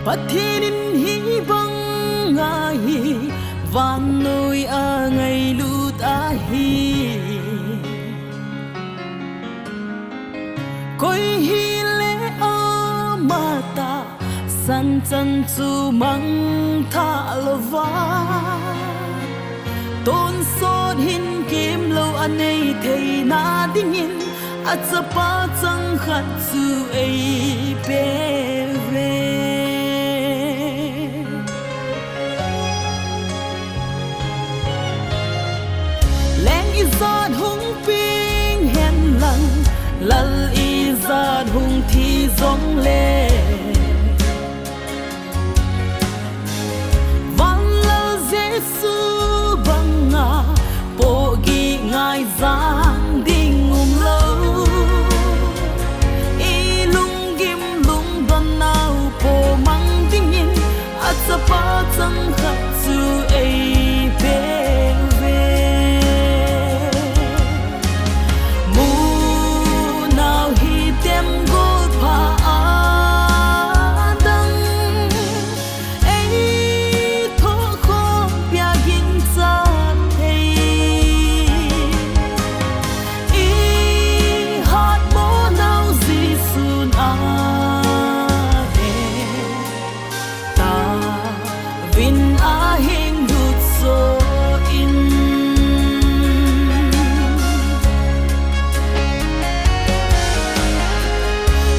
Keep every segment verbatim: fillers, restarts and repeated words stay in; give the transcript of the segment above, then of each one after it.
Pathen in hibang ahi, vannoi angailut ahi. Koi hile amatah, sanchan chu mangthah louva, tonsot hin kemlou anei theina dingin, achapa changkhat chu eipeh uve. Leng ijat hung peng hen lang, lal ijat hung thi jongle, Vanlal Jesu banga pohgih ngaijang ding umlou. Ilunggim lungdonnau pomang dingin, achapa changkhat chu eipeh uve. Munau hitem golpha adang, eithohkhom pia ginchat thei, ihatmo nau Jesun ahe, taovin ahing lut soh in.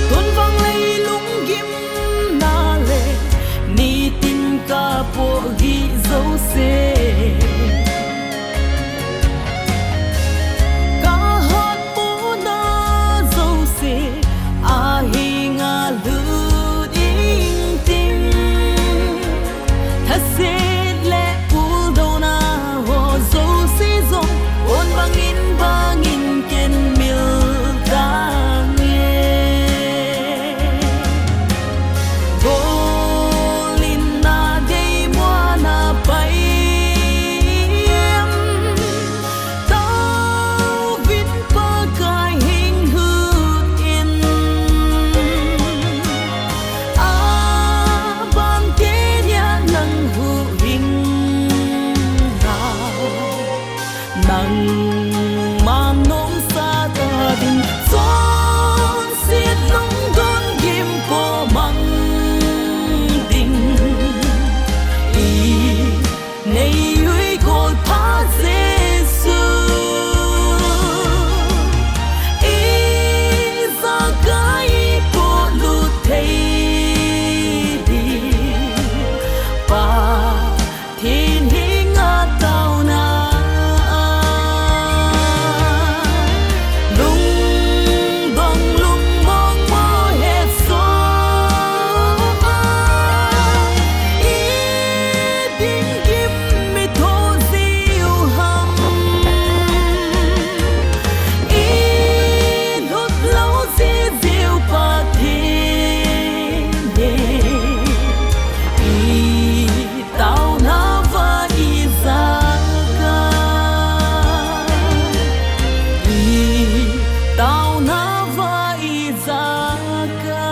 Tunvang leilunggimna le nitin kapohgih jouse, kahatmona jouse, ahinga lut ingting, thase le puldouna ho jouse jong, kon bangin bangin kenmil tange. Golin nadei muana pai em, taovin Pakai hing lut in. Aban tenia nang huhhing nau, nangman nomsa tadin, chonset lungdon gim pomang ding, inei ui golpha Jesu, ijakai ipohlut thei ding, Pathen henga taona, lungdong lungmong mo hetsoh a, iding gim ithoh jiu ham, ilut lou jiu Pathen e, itaona va ijaka, itaona va ijaka.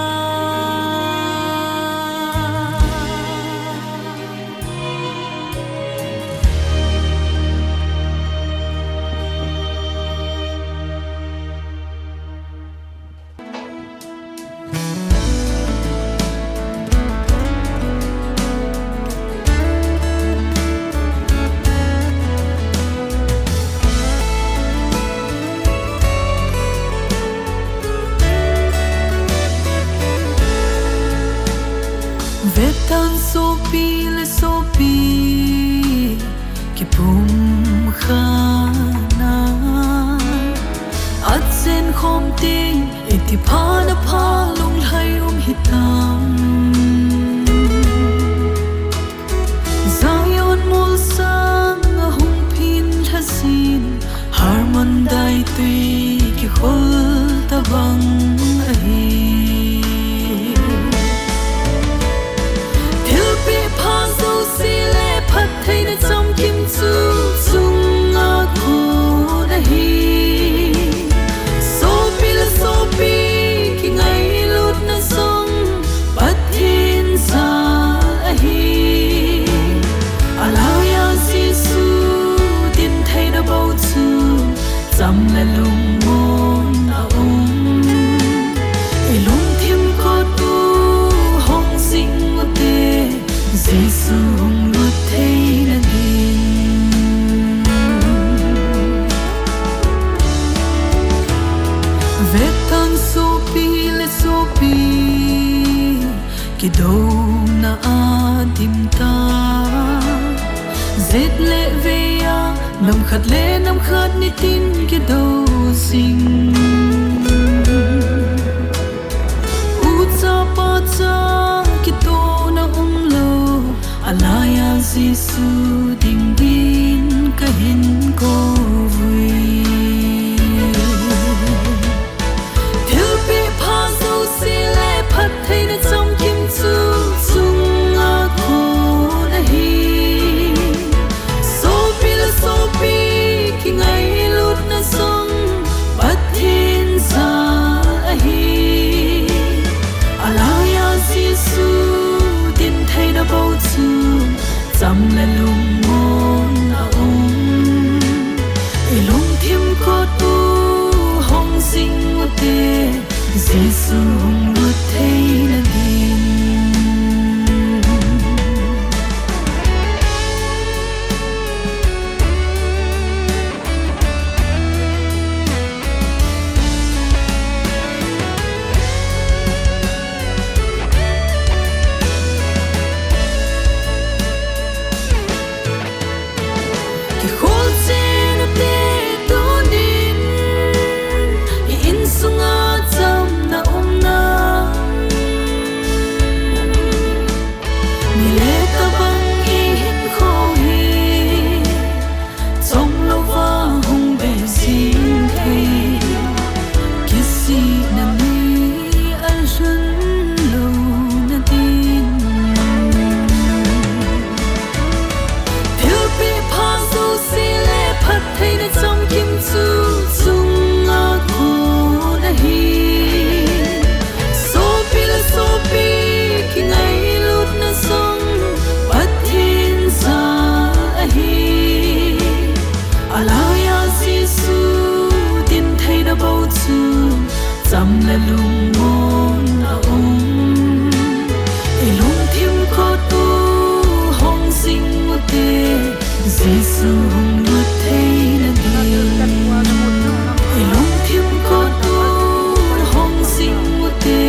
Vetan sopi le sopi kipumkhatna, achen khom teng iti phat na pha lunglhai um hitam. Zion molsang ahung phin lhasin, Hermon daitui kikhol tabang ahi. Thilpeh pha jouse le phattheina chamkim chu chunga kon ahi. Sopi le sopi kingailutna jong Pathen Kona a dim ta, jet le vei a, nam khat le nam khat nitin kidou jing. U cha pa cha kitona umlou, alai a Jesu ding din kahin kou vin. Thilpeh pha jouse le phattheina chamkim chu chunga kon ahi. Sopi le sopi kingailutna jong Pathen jal ahi. Alai a Jesu dintheina bou chu cham le lungmon a um. I lungthim kot u hong jing u te, Jesu hung lut theina din. Kikholchilna te tunin i insunga chamna umna. Mi le tabang i hinkho hi chomlouva hung bei jing thei. Kisihna ni alhun louna din. Thilpeh pha jouse le phattheina chamkim chu chunga kon ahi. Sopi le sopi kingailutna jong Pathen jal ahi. Alai a Jesu dintheina bou chu cham le lungmon a um. I lungthim kot u hong jing u te, Jesu hung lut theina din. I lungthim kot u hong jing u te,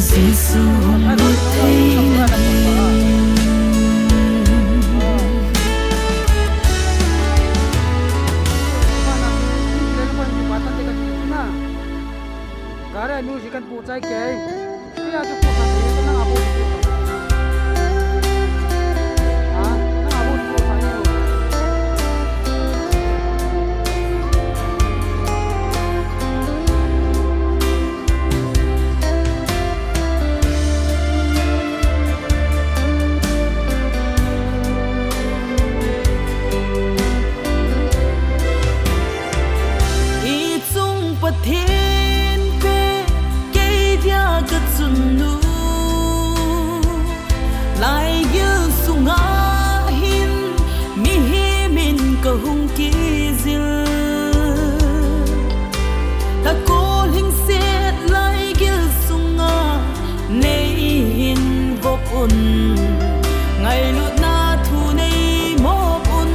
Jesu hung lut theina din. Gare music kan pu chai ke. Kaya chu pu sa te, nang a pu pu sa. Ha? Nang a pu pu sa ni. I chung Pathen pe kei dia ka chunnu. Laigil sunga hin mihem in ka hung kijil. Takol hing set laigil sunga nei hin vop un. Ngailutna thu nei mop un.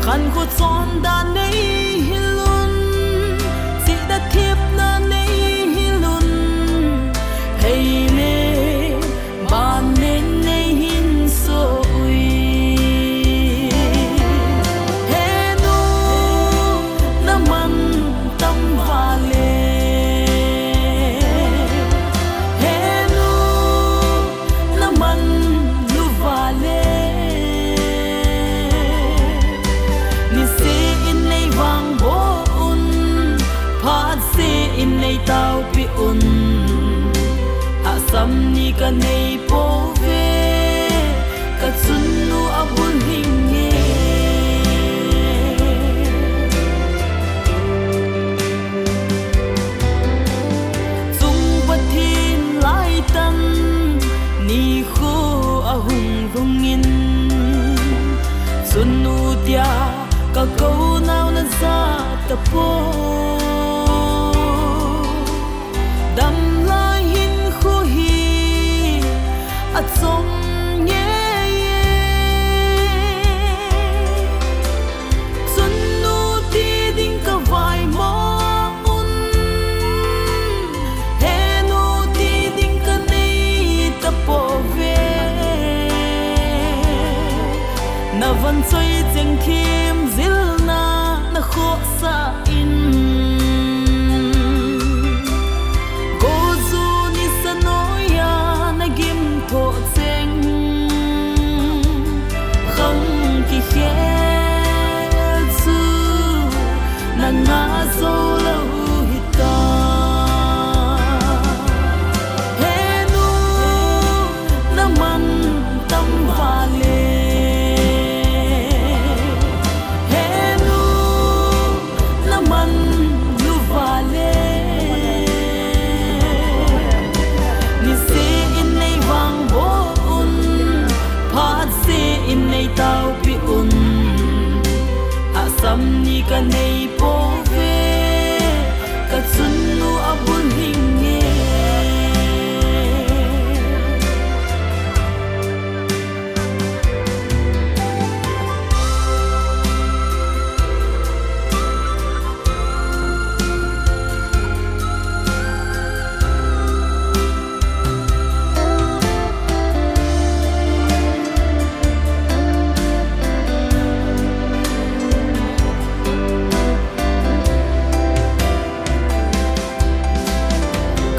Khankho chondan nei hil un. Chihna thepna nei hil un. Hei le ban le nei hin so ui. He nu, na man tam vale. He nu, na man nu vale. Nise in nei vang bo un, phat se in nei taupi un. Asam ni ka nei po ve, ka chunnu a bul hing nge. Chung Pathen lai tan ni khu a hung vung in, chunnu tia ka ko nau na za ta po. Damlai hin khu hi a chom nge. Chunnu ti ding ka vai mo un. He nu ti ding ka nei ta po. Van choi cheng thim zilna na khohsah in, gozu nisa noiya na gim thoh cheng, khang kikhel chu na ngah zo lou hita. He nu, na man tam vale. He nu, na man lu vale. Nise in nei vangboh un, phatse in nei taopi un. Asam ni ka nei pouve, ka chunnu abul hinge.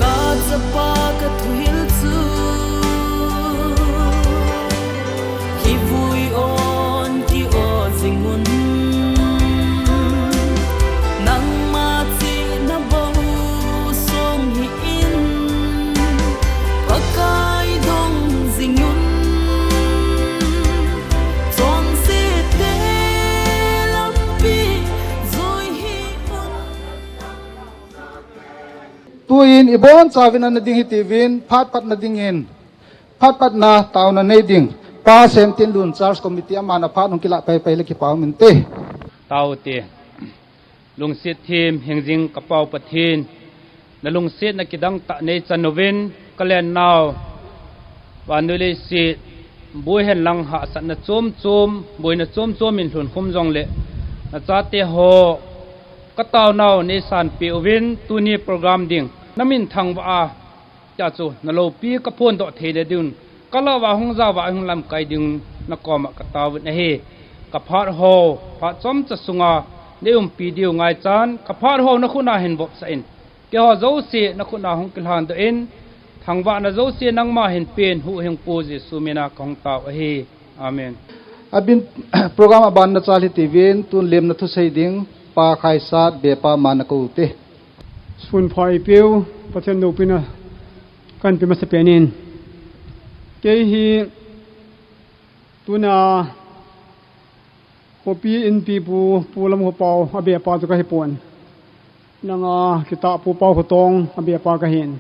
Ka chapa ka thuhil chu, kivui on ki-o jing un. Nangma chihna bou song hih in, Pakai dong jing un. Chonse te lampi jui hih un. Tuin ibon chauvin ana ding hitiuvin, phat patna dingin, phat patna taona nei ding, Pa Semtinlun Church Committee aman aphat hung kilah paipai le kipa um inte. Tao te. Lungset thim hingjing ka Pau Pathen, na lungsetna kidang tah nei chan uvin, ka lennau vannoi leiset boi hen lang hahsatna chom chom, boina chom chom in lhun khum jongle, na chate ho ka taonau nei sanpeh uvin, tuni program ding na min thangvah a, tia chu na loupi ka phondoh thei le ding un, ka lah uva hung jao uva hung lamkai ding na koma ka taovin ahi. Ka phat ho, phat chomcha sunga nei umpi diu ngaichan, ka phat ho na khut a hin vopsah in, keiho jouse na khut a hung kilhandoh in, thangvahna jouse nangma hin pen, Huhhingpu Jesu mina ka hung tao ahi. Amen. Abin, program aban na chal hitiuvin, tun lemna thusei ding Pa Khaisat Bepa aman na kou te. Sunpha eipeu Pathen loupina kahin pe masapen in, kei hi tuna khopi inpipu Pu Lamkhopau abepa chu kahipon. Nanga kitah Pu Paukhoutong abepa kahin,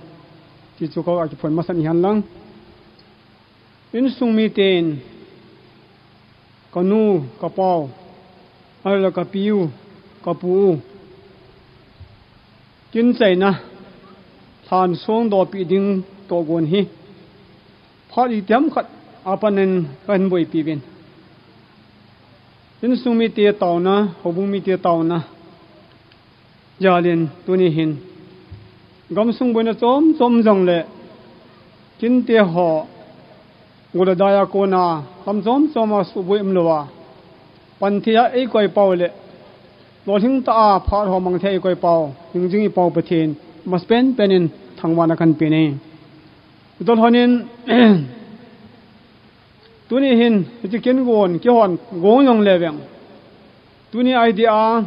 ti chu ka kiphon masat hihen lang. Insung miten, kanu, kapau, ahilou le kapiu, kapu u, kin chaina lhansong dohpeh ding tohgon hi phat itiham khat apanin kahin boipi uvin. Insung mite taona, houbung mite taona jalin tuni hin gamsung boina chom chom jongle, kinte ho gol le dai a kona lam chom chom a suboi umlouva, panthei a eikoi pau le lolhing tah a phat ho mangthei a eikoi pau, hingjing eipau Pathen masapen pen in thangvahna kahin pe e. Tun honin, tuni hin hiche kin gon, kihon gong jongle veng, tuni idea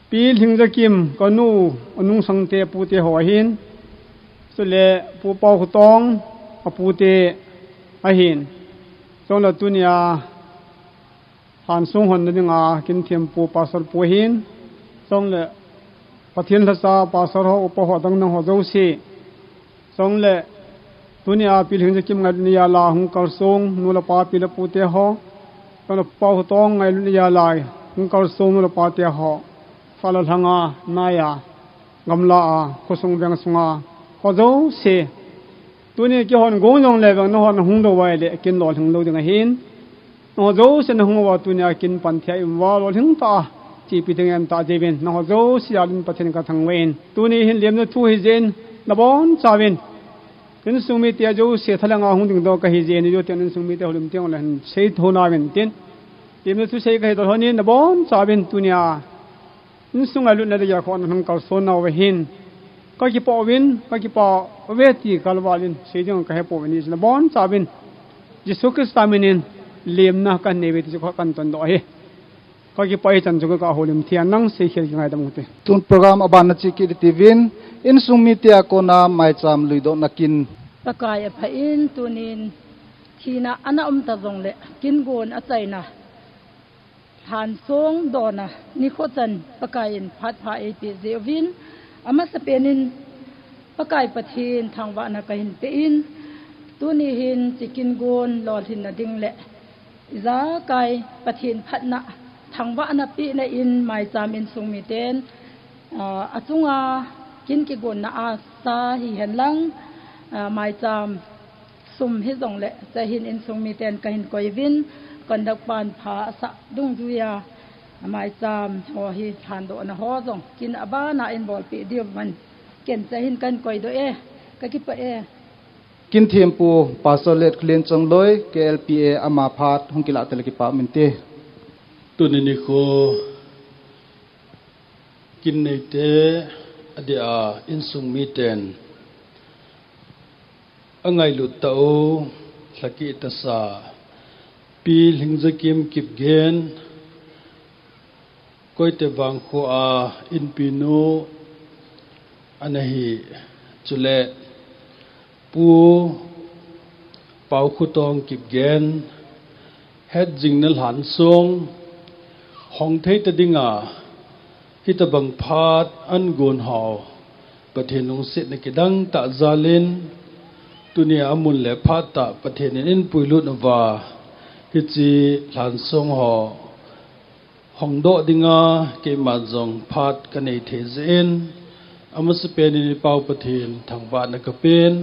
Pi Lhingjakim, kanu, anungsangte, apute ho ahin, chule Pu Paukhoutong, apute ahin, chule tunia lhansong honna dinga kin thempu Pastor pu ahin, chule Pathen lhacha Pastor ho, upa ho, adang dang ho jouse, chule tunia Pi Lhingjakim ngailutna jal'a hung kalsong nu le pa, pi le pute ho, chule Paukhoutong ngailutna jal'a hung kalsong nu le pate ho, sah le lhanga, naiya, gamla'a, khosung veng sunga ho jouse, tuni kihon gong jongle veng nahon nahung lou uva ahile kin lolhing lou ding ahin. Nangho jouse nahung uva tunia kin panthei a i um uva lolhing tah a chepi ding aum tah jeh uvin, nangho jouse jal'in Pathen kathangvah in, tuni hin lemna thu hijeh in, nabonchauvin Insung mite jouse thalheng a hung dingdoh kahi jeh in, ijou teng insung mite houlim teng le hin sei thou nauvin tin. Lemna thusei kahi doh lhonin, nabonchauvin tunia insung ngailutna dia khoh nahung kalson nauva hin kakipah uvin, kakipah uve ti kalval in sei ding kahepouvin, nabonchauvin Jesu Christa minin lemna kanei uve ti chu katondoh ahi. Kakipah e, chan chu kakah houlim thei a nang seikhel kingaidam ute. Tun program aban na chih kit ding uvin, insung mite a kona maicham luidohna kin. Pakai apha in tunin thina ana um ta jongle kin gon achaina, lhansong dona nikho chan Pakai in phat pha eipeh jeh uvin, amasapen in Pakai Pathen thangvahna kahin pe in, tuni hin hiche kin gon lolhinna ding le ijakai Pathen phatna thangvahna pehna in maicham insung miten, ah, achunga kin kigonna a sa hihen lang, ah, maicham sum hijongle, hiche hin insung miten kahin koi uvin, conduct pan pha asah dungjuiya maicham ho hi lhandohna ho jong kin abana in bolpeh diu vin, ken hiche hin kahin koidoh e, kakipah e. Kin thempu Pastor Letkhlen Chongloi, K L P A, ama phat hung kilah teng le kipah um inte. Tuni nikho kin neite adia insung miten angailut tah u, lhakeh tasa Pi Lhingjakim Kipgen, Koitevang khoa inpinu ana hi, chule Pu Paokhotong Kipgen, hetjingna lhansong hong thei ta dinga hitobang phat agon ho Pathen lungsetna kidang tah jalin, tunia amun le phat tah Pathen in eipuilut uva, hiche lhansong ho hongdoh dinga keiman jong phat kanei thei jeh in, amasapen in i Pau Pathen thangvahna kapen,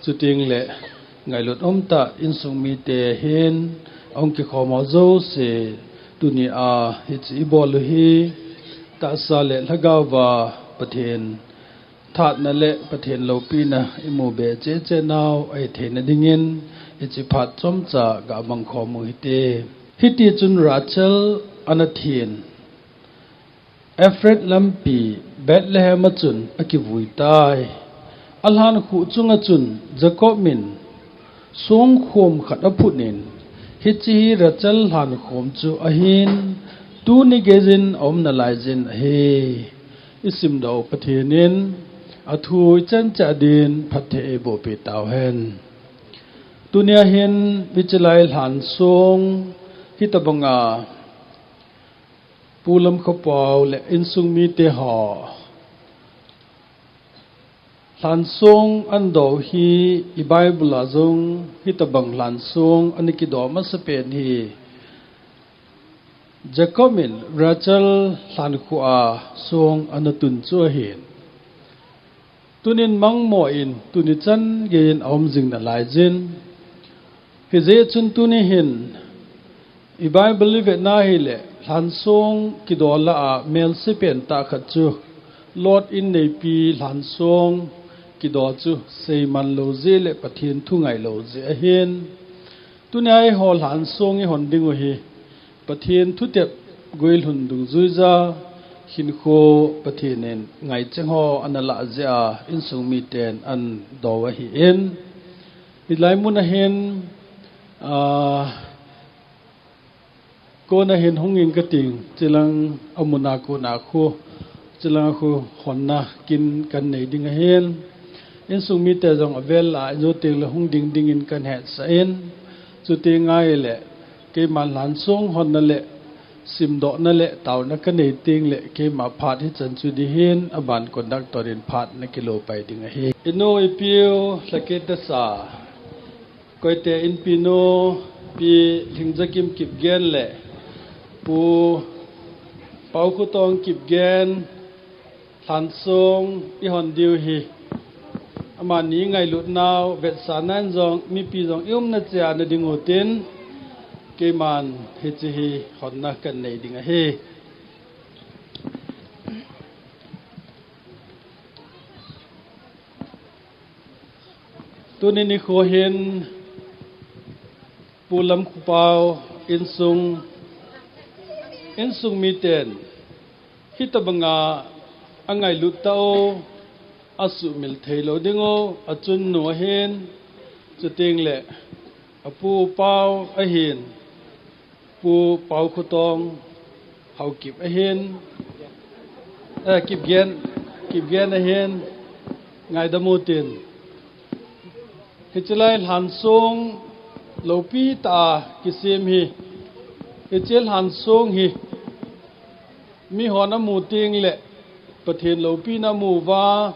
chuteng le ngailut umtah insung mite hin ahung kikhom ho jouse, tunia hiche ibol u hi tahsa le lhagao va Pathen thatna le Pathen loupina imu be cheh cheh nau ahi theina dingin, hiche phat chomcha ga mangkhom u hite. Hiti chun Rachel ana thin, Ephrath lampi Bethlehem a chun akivui tai. Alhan khuh chunga chun Jacob in songkhom khat aphut in, hiche hi Rachel lhankhom chu ahin, tuni geiyin aum nalai jin ahi. Isimdoh Pathen in athu ichan cheh din phatthei eiboh peh tauhen. Tunia hin hiche lai lhansong hitobanga Pu Lamkhopau le insung mite ho lhansong ana do hi, i Bible a jong hitobang lhansong ana kido masapen hi Jacob in Rachel lhankhuh a song ana tun chu ahin. Tunin mangmo in tuni chan geiyin aum jing nalai jin. Hijeh chun tuni hin i Bible i vetna hile lhansong kido lah a melse pen tah khat chu Lot in neipi lhansong kido chu seiman lou jeh le Pathen thu ngai lou jeh ahin. Tunia eiho lhansong ihon ding u hi Pathen thutep guilhun dungjuija hinkho Pathen in ngaicheng ho ana lah jeh a insung miten ana do ahin. Hilai mun a hin, ah, kona hin hung ing kating, chilang amun a kona khu, chilang khu honna kin kanei ding ahin. Insung mite jong avel a injo teng le hung ding dingin kanhetsah in, chuti ngai le keiman lhansong honna le simdohna le taona kanei teng le keima phat hichan chu ding ahin, aban conductor in phat nakilo pai ding ahi. Inu ipiu lhakeh tasa Koite inpinu Pi Lhingjakim Kipgen le Pu Paokhotong Kipgen lhansong ihon diu hi amani ngailutnau vetsahnan jong mipi jong i umna cheh a nading utin, keiman hiche hi honna kanei ding ahi. Tuni nikho hin Pu Lamkhupau insung, insung miten hitabanga angailut tau, asuhmil theilou dingu, achunnu ahin, chuteng le apu pau ahin, Pu Paukhuatong Haokip ahin, eh, Kipgen, Kipgen ahin, ngaidam utin. Hiche lai lhansong loupi tah a kisem hi, hiche lhansong hi, mihon amu teng le, Pathen loupina amu uva,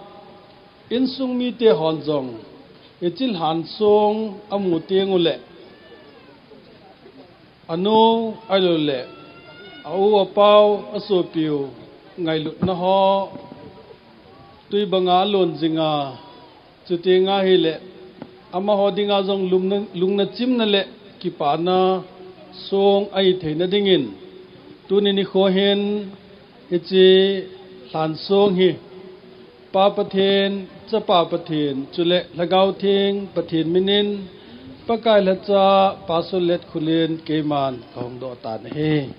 insung mite hon jong, hiche lhansong amu teng u le, anu, ahilou le, a u, a pau, a sopiu, ngailutna ho, tui banga alon jinga, chuteng ahile, amaho dinga jong lungna, lungna chimna le kipana song ahi theina dingin, tuni nikho hin, hiche lhansong hi, Pa Pathen, Chapa Pathen, chule Lhagao Theng Pathen minin, Pakai lhacha, Pastor Letkholen keiman kahongdoh tan ahi.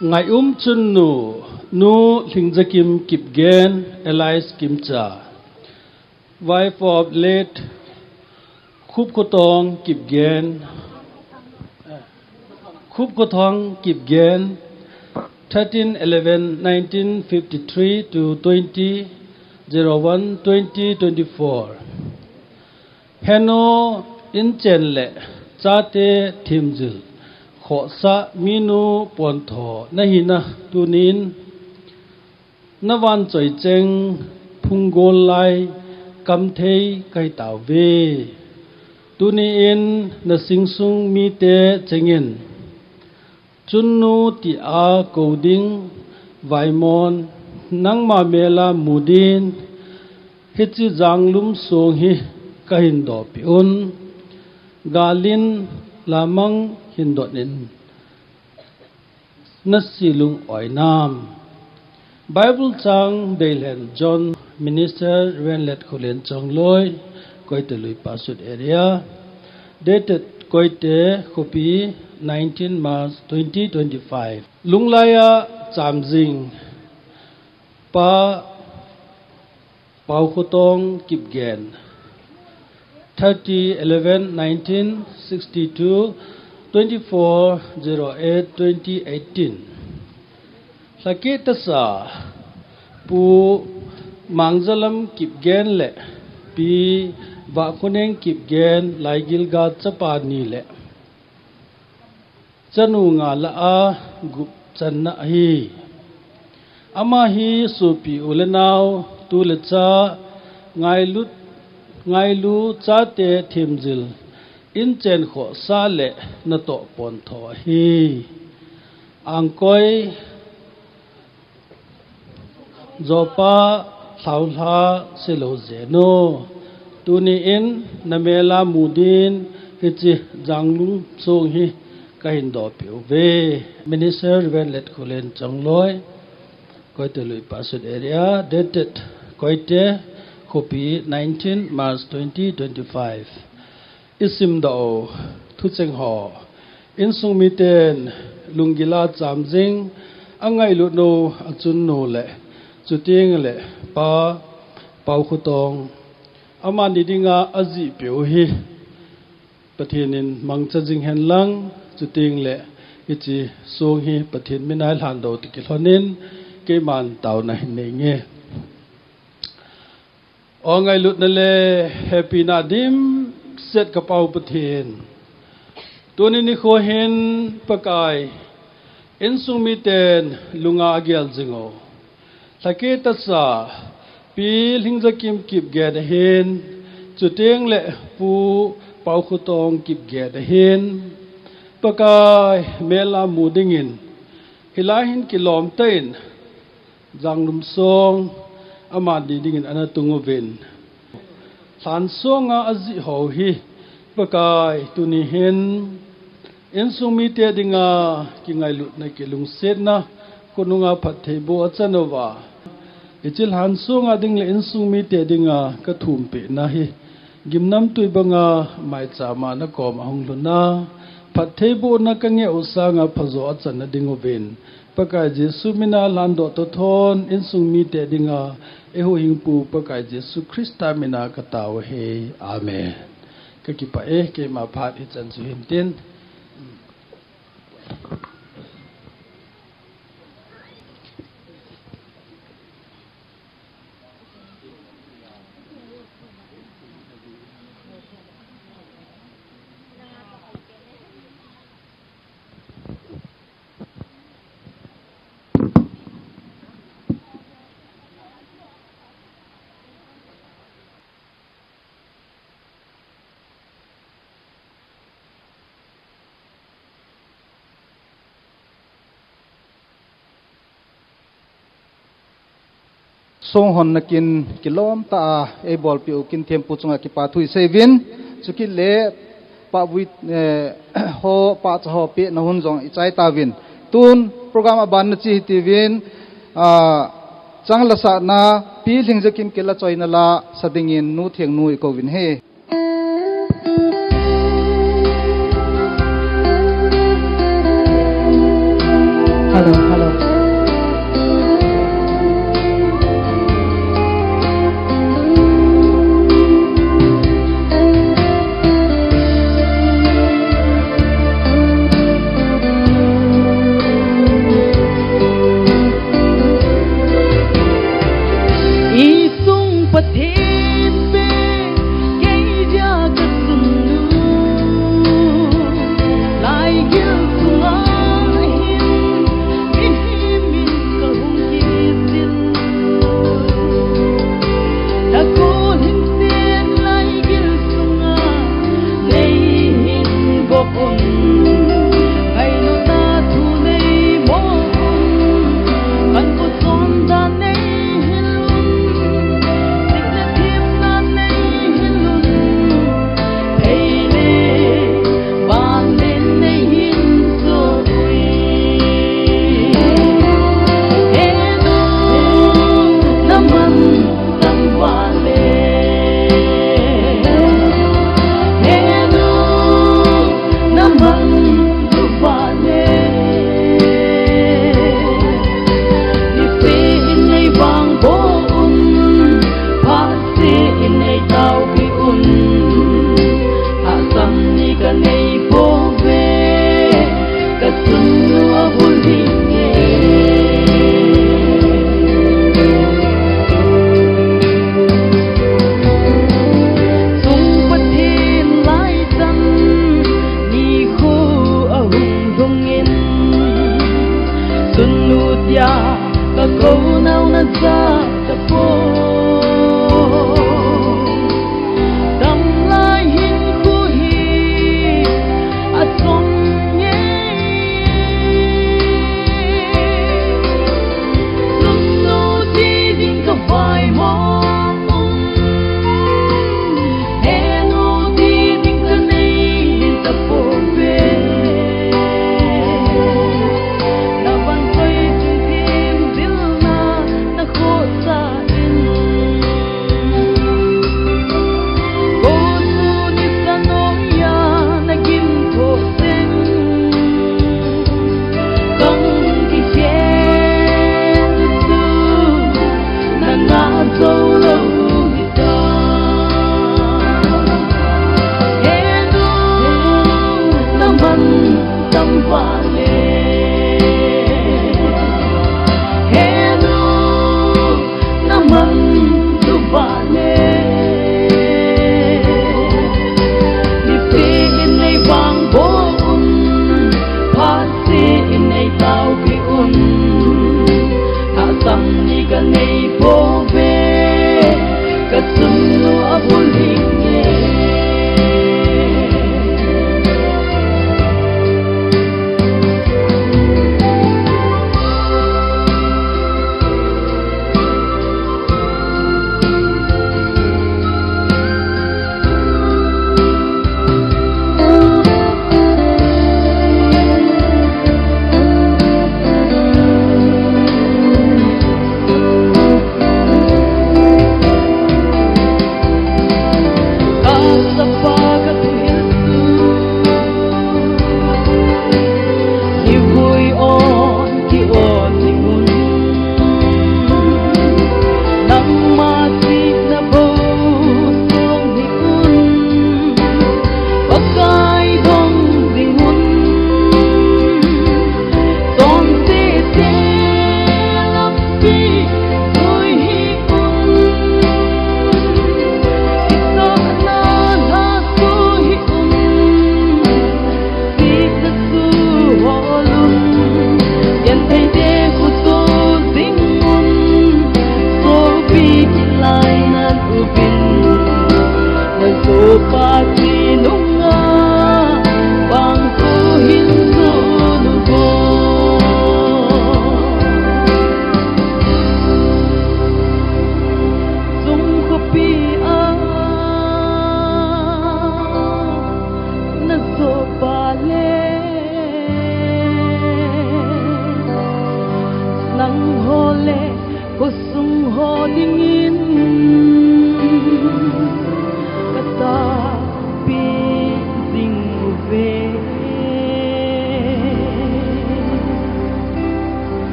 Ngaium chunnu, Nu Lhingjakim Kipgen, alias Kimcha, wife of late Khupkhuatong Kipgen, Khupkhuatong Kipgen, thirteen eleven nineteen fifty-three to twenty zero one twenty twenty-four. Henu inchen le chate themjil khohsah minu pontho nahina tunin, na vanchoi cheng phunggol lai kamthei kahi tauve. Tuni in na singsung mite chengin, chunnu tia kou ding vaimon, nangma mela mu din, hiche janglum song hi kahin dohpeh un, galin lamang hin dot in, na si lung oi nam. Bible chang deilen John, Minister Reverend Letkholen Chongloi, Koite Lui Pasut Area, dated Koite Khopi, nineteen March twenty twenty-five. Lunglaiya chamjing, Pa Paukhuatong Kipgen, thirty eleven nineteen sixty-two, twenty-four zero eight twenty eighteen. Lhakeh tasa, Pu Mangzalam Kipgen le Pi Vahkhoneng Kipgen, Laigilga chapa ni le chanu nga lah a gup channa ahi. Ama hi sopi u le nao, tu le cha, ngailut, ngailu chate themjil, inchen khohsah le natoh pontho ahi. Angkoi, Jopa, Lhaolha, Silou Jenu. Tuni in na mela mu din hiche janglum song hi kahin dohpeh uve. Minister Reverend Letkholen Chongloi, Koite Lui Pasut Area, dated Koite Khopi, nineteen March twenty twenty-five. Isimdoh u thucheng ho, insung miten lunggila chamjing, angailutnu, achunnu le, chuteng le Pa Paukhuatong, amani dinga ajihpeh u hi Pathen in mangcha jing hen lang, chuteng le hiche song hi Pathen mina ilhan doh toh kilhonin keiman taona hin nei inge. O ngailutna le hepina dimset ka Pa u Pathen, tuni nikho hin Pakai, insung miten lunga agel jing u, lhakeh tasa Pi Lhingjakim Kipgen ahin, chuteng le Pu Paukhuatong Kipgen ahin, Pakai, mela mu dingin hilai hin kilom tah in janglum song amani dingin ana tung uvin. Lhansonga ajih ho hi Pakai, tuni hin insung mite dinga kingailutna, kilungsetna, khonunga phattheiboh achan uva, hiche lhan sunga ding le insung mite dinga kathumpehna hi gimnamtui banga maichama nakom ahung lhun a, phattheibohna kangeh u sanga phajo achanna ding uvin, Pakai Jesu mina lhandoh toh thon insung mite dinga eihuhhingpu Pakai Jesu Christa mina katao ahi. Amen. Kakipah e, keima phat ichan chu hintin. Songhonna kin kilom tah a eibolpeh u kin thempu chunga kipathu isei uvin, chukit le pahvui, eh, ho, pahcha ho pehna hun jong ichai tauvin. Tun program aban na chu hitiuvin, ah, chang lasahna, Pi Lhingjakim Kela choina la sa dingin Nu Thengnu ikouvin ahi. Hello, hello. Isung Pathen pen, kei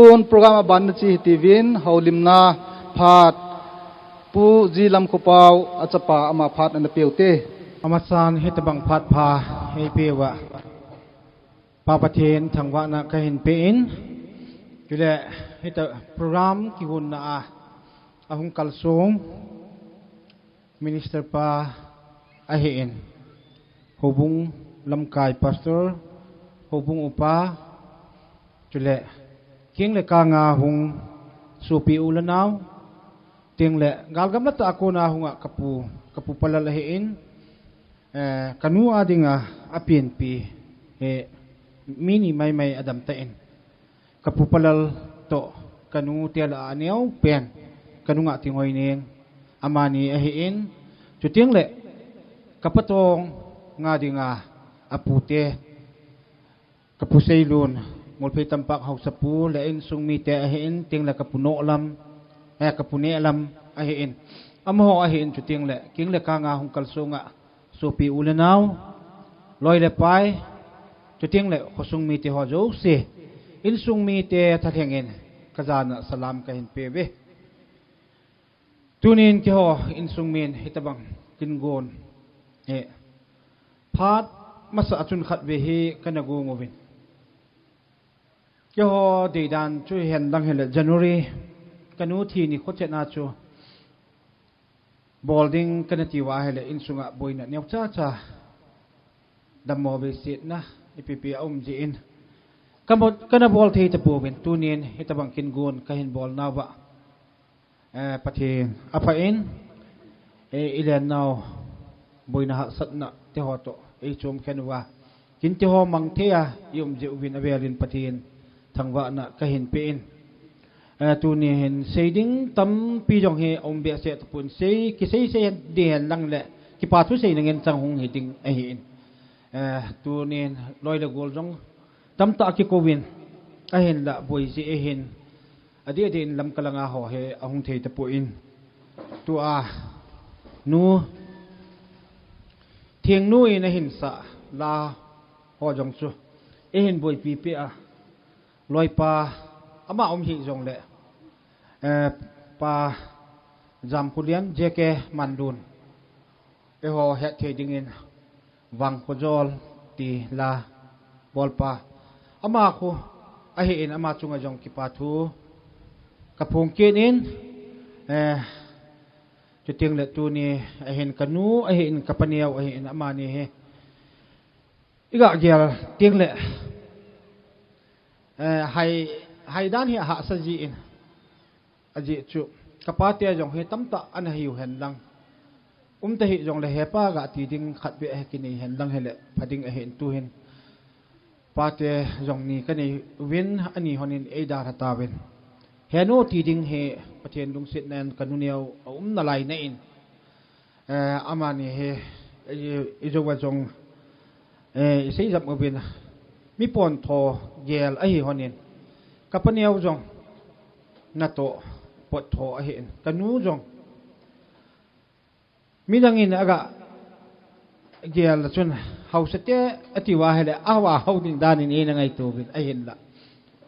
Tun program a ban na chi hi tivin, houlimna phat, Pu G Lamkhopau a chapa ama phat ana peuhte. Amasan hitabang phat pha hei peuva Pa Pathen thangvahna kahin pein, chule hita program kihonna a ahung kalsong Minister pa ahin, Houbung lamkai Pastor, Houbung upa, chule keng le kang a hung sopi u le nao, teng le galgam la tah a kona hunga kapu, kapu palal ahin, eh, kanu a dinga apianpi, eh, mi ni maimai adam tan. Kapu palal toh kanu te lah a aneo pen, kanu Ngahtinghoineng, amani ahin, chuteng le kapatong nga dinga apute, kapu Seilun, Ngulphei Tampak Haosapu le insung mite ahin, teng le kapu Nohlam, eh, kapu Nehlam ahin. Amaho ahin, chuteng le keng le kang a hung kalsonga sopi u le nao, loi le pai, chuteng le khosung mite ho jouse, insung mite thalhengin kajana salam kahin peuve. Tunin keiho insung min hitabang kin gon, eh, phat masa a chun khatvei hi kana gong uvin. Keiho deidan chu hihen lang hile January kanu thi nikho chetna chu bol ding kana tiuva hile insunga boina neocha cha, dammo veisetna ipi pi aum jeh in, kana bol thei tapouvin, tunin hitabang kin gon kahin bol nauva, eh, Pathen apha in, eh, ilen nau boina hahsatna teho toh eichom khen uva, kin teho mang thei a ium jeh uvin avelin Pathen thangvahna kahin pein. Eh, tuni hin sei ding tampi jong hi aum behseh tapon, sei, kisei sei ding hen lang le kipa thu seina ngen chang hung hi ding ahin. Eh, tunin loi le gol jong tamtah kikouvin, ahinla boi jeh ahin, adeh adeh in Lamka langa ho hi ahung thei tapon. Tua nu Thingnu in ahin sah la ho jong chu eihin boipi peh a, loipa ama um hih jongle, eh, Pa Jamkhulian J K Mandun, eiho hetthei dingin Vangkhojol ti la bolpa, ama khu ahin, ama chunga jong kipa thu kaphong kit in, eh, chuteng le tuni ahin kanu ahin, kapa neo ahin, amani hi iga gel teng le, eh, hai, hai dan hi ahahsa jin, ajeh chu kapate jong hi tamtah ana hiu hen lang, um tahih jongle hepa gati ding khatvei ahi kinei hen lang hile pha ding ahin, tuhin pate jong ni kanei uvin, ani honin eidalha tauvin, henu ti ding hi Pathen lungsetna in kanu neo aum nalai na in, eh, amani hi, eh, ijouva jong, eh, isei jam uvin, mi pontho gel ahi honin, kapa neo jong natoh pottho ahin, kanu jong midang in aga gel a chun hausate atiuva hile, ahaoa hao ding danin eina ngaito uvin, ahinla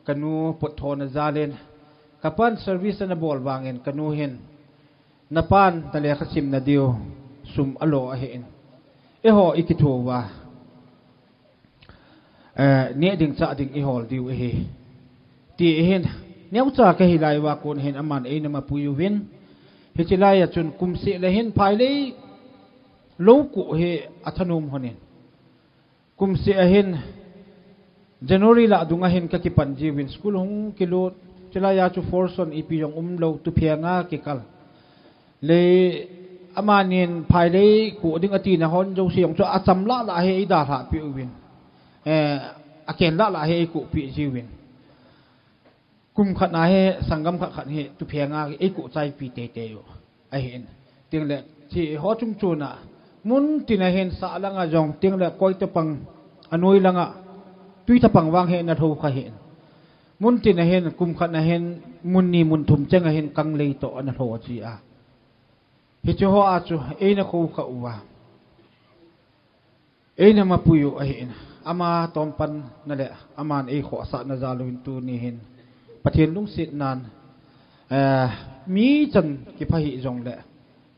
kanu potthona jalin, kapan service ana bol vangin kanu hin, napan nalekha simna diu sum alo ahin, eiho ikitho uva, eh, neh ding chah ding ihol diu ahi, ti ahin, neocha kahi lai uva kon hin aman eina mapui uvin, hiche laiya chun kum seh le hin phailei lou kuh hi athanom honin, kum seh a hin January lah dunga hin kakipan jiuvin, school hung kilut, chulaiya chu forson ipi jong umlou, tuphenga kikal. Le amanin phailei kuh ding atina hon jouse jong chu acham lah lah hi eidalhah peh uvin, eh, aken lah lah hi eikuh peh jiuvin. Kum khat na hi sanggam khat khat hi tuphenga eikuh chaipi teitei u ahin. Tengle hiche ho chungchona muntina hin sah langa jong, tengle koi tapang, anoi langa twi tapang vang hi ana lho kha hin. Muntina hin kum khat na hin mun ni mun thum chenga hin kanglei toh ana lho ji a. Hiche hoa chu eina khou kha uva, eina mapui u ahin, ama tompanna le aman eikhohsahna jal uvin tuni hin Pathen lungsetnan, eh, mi chan kipha hih jongle,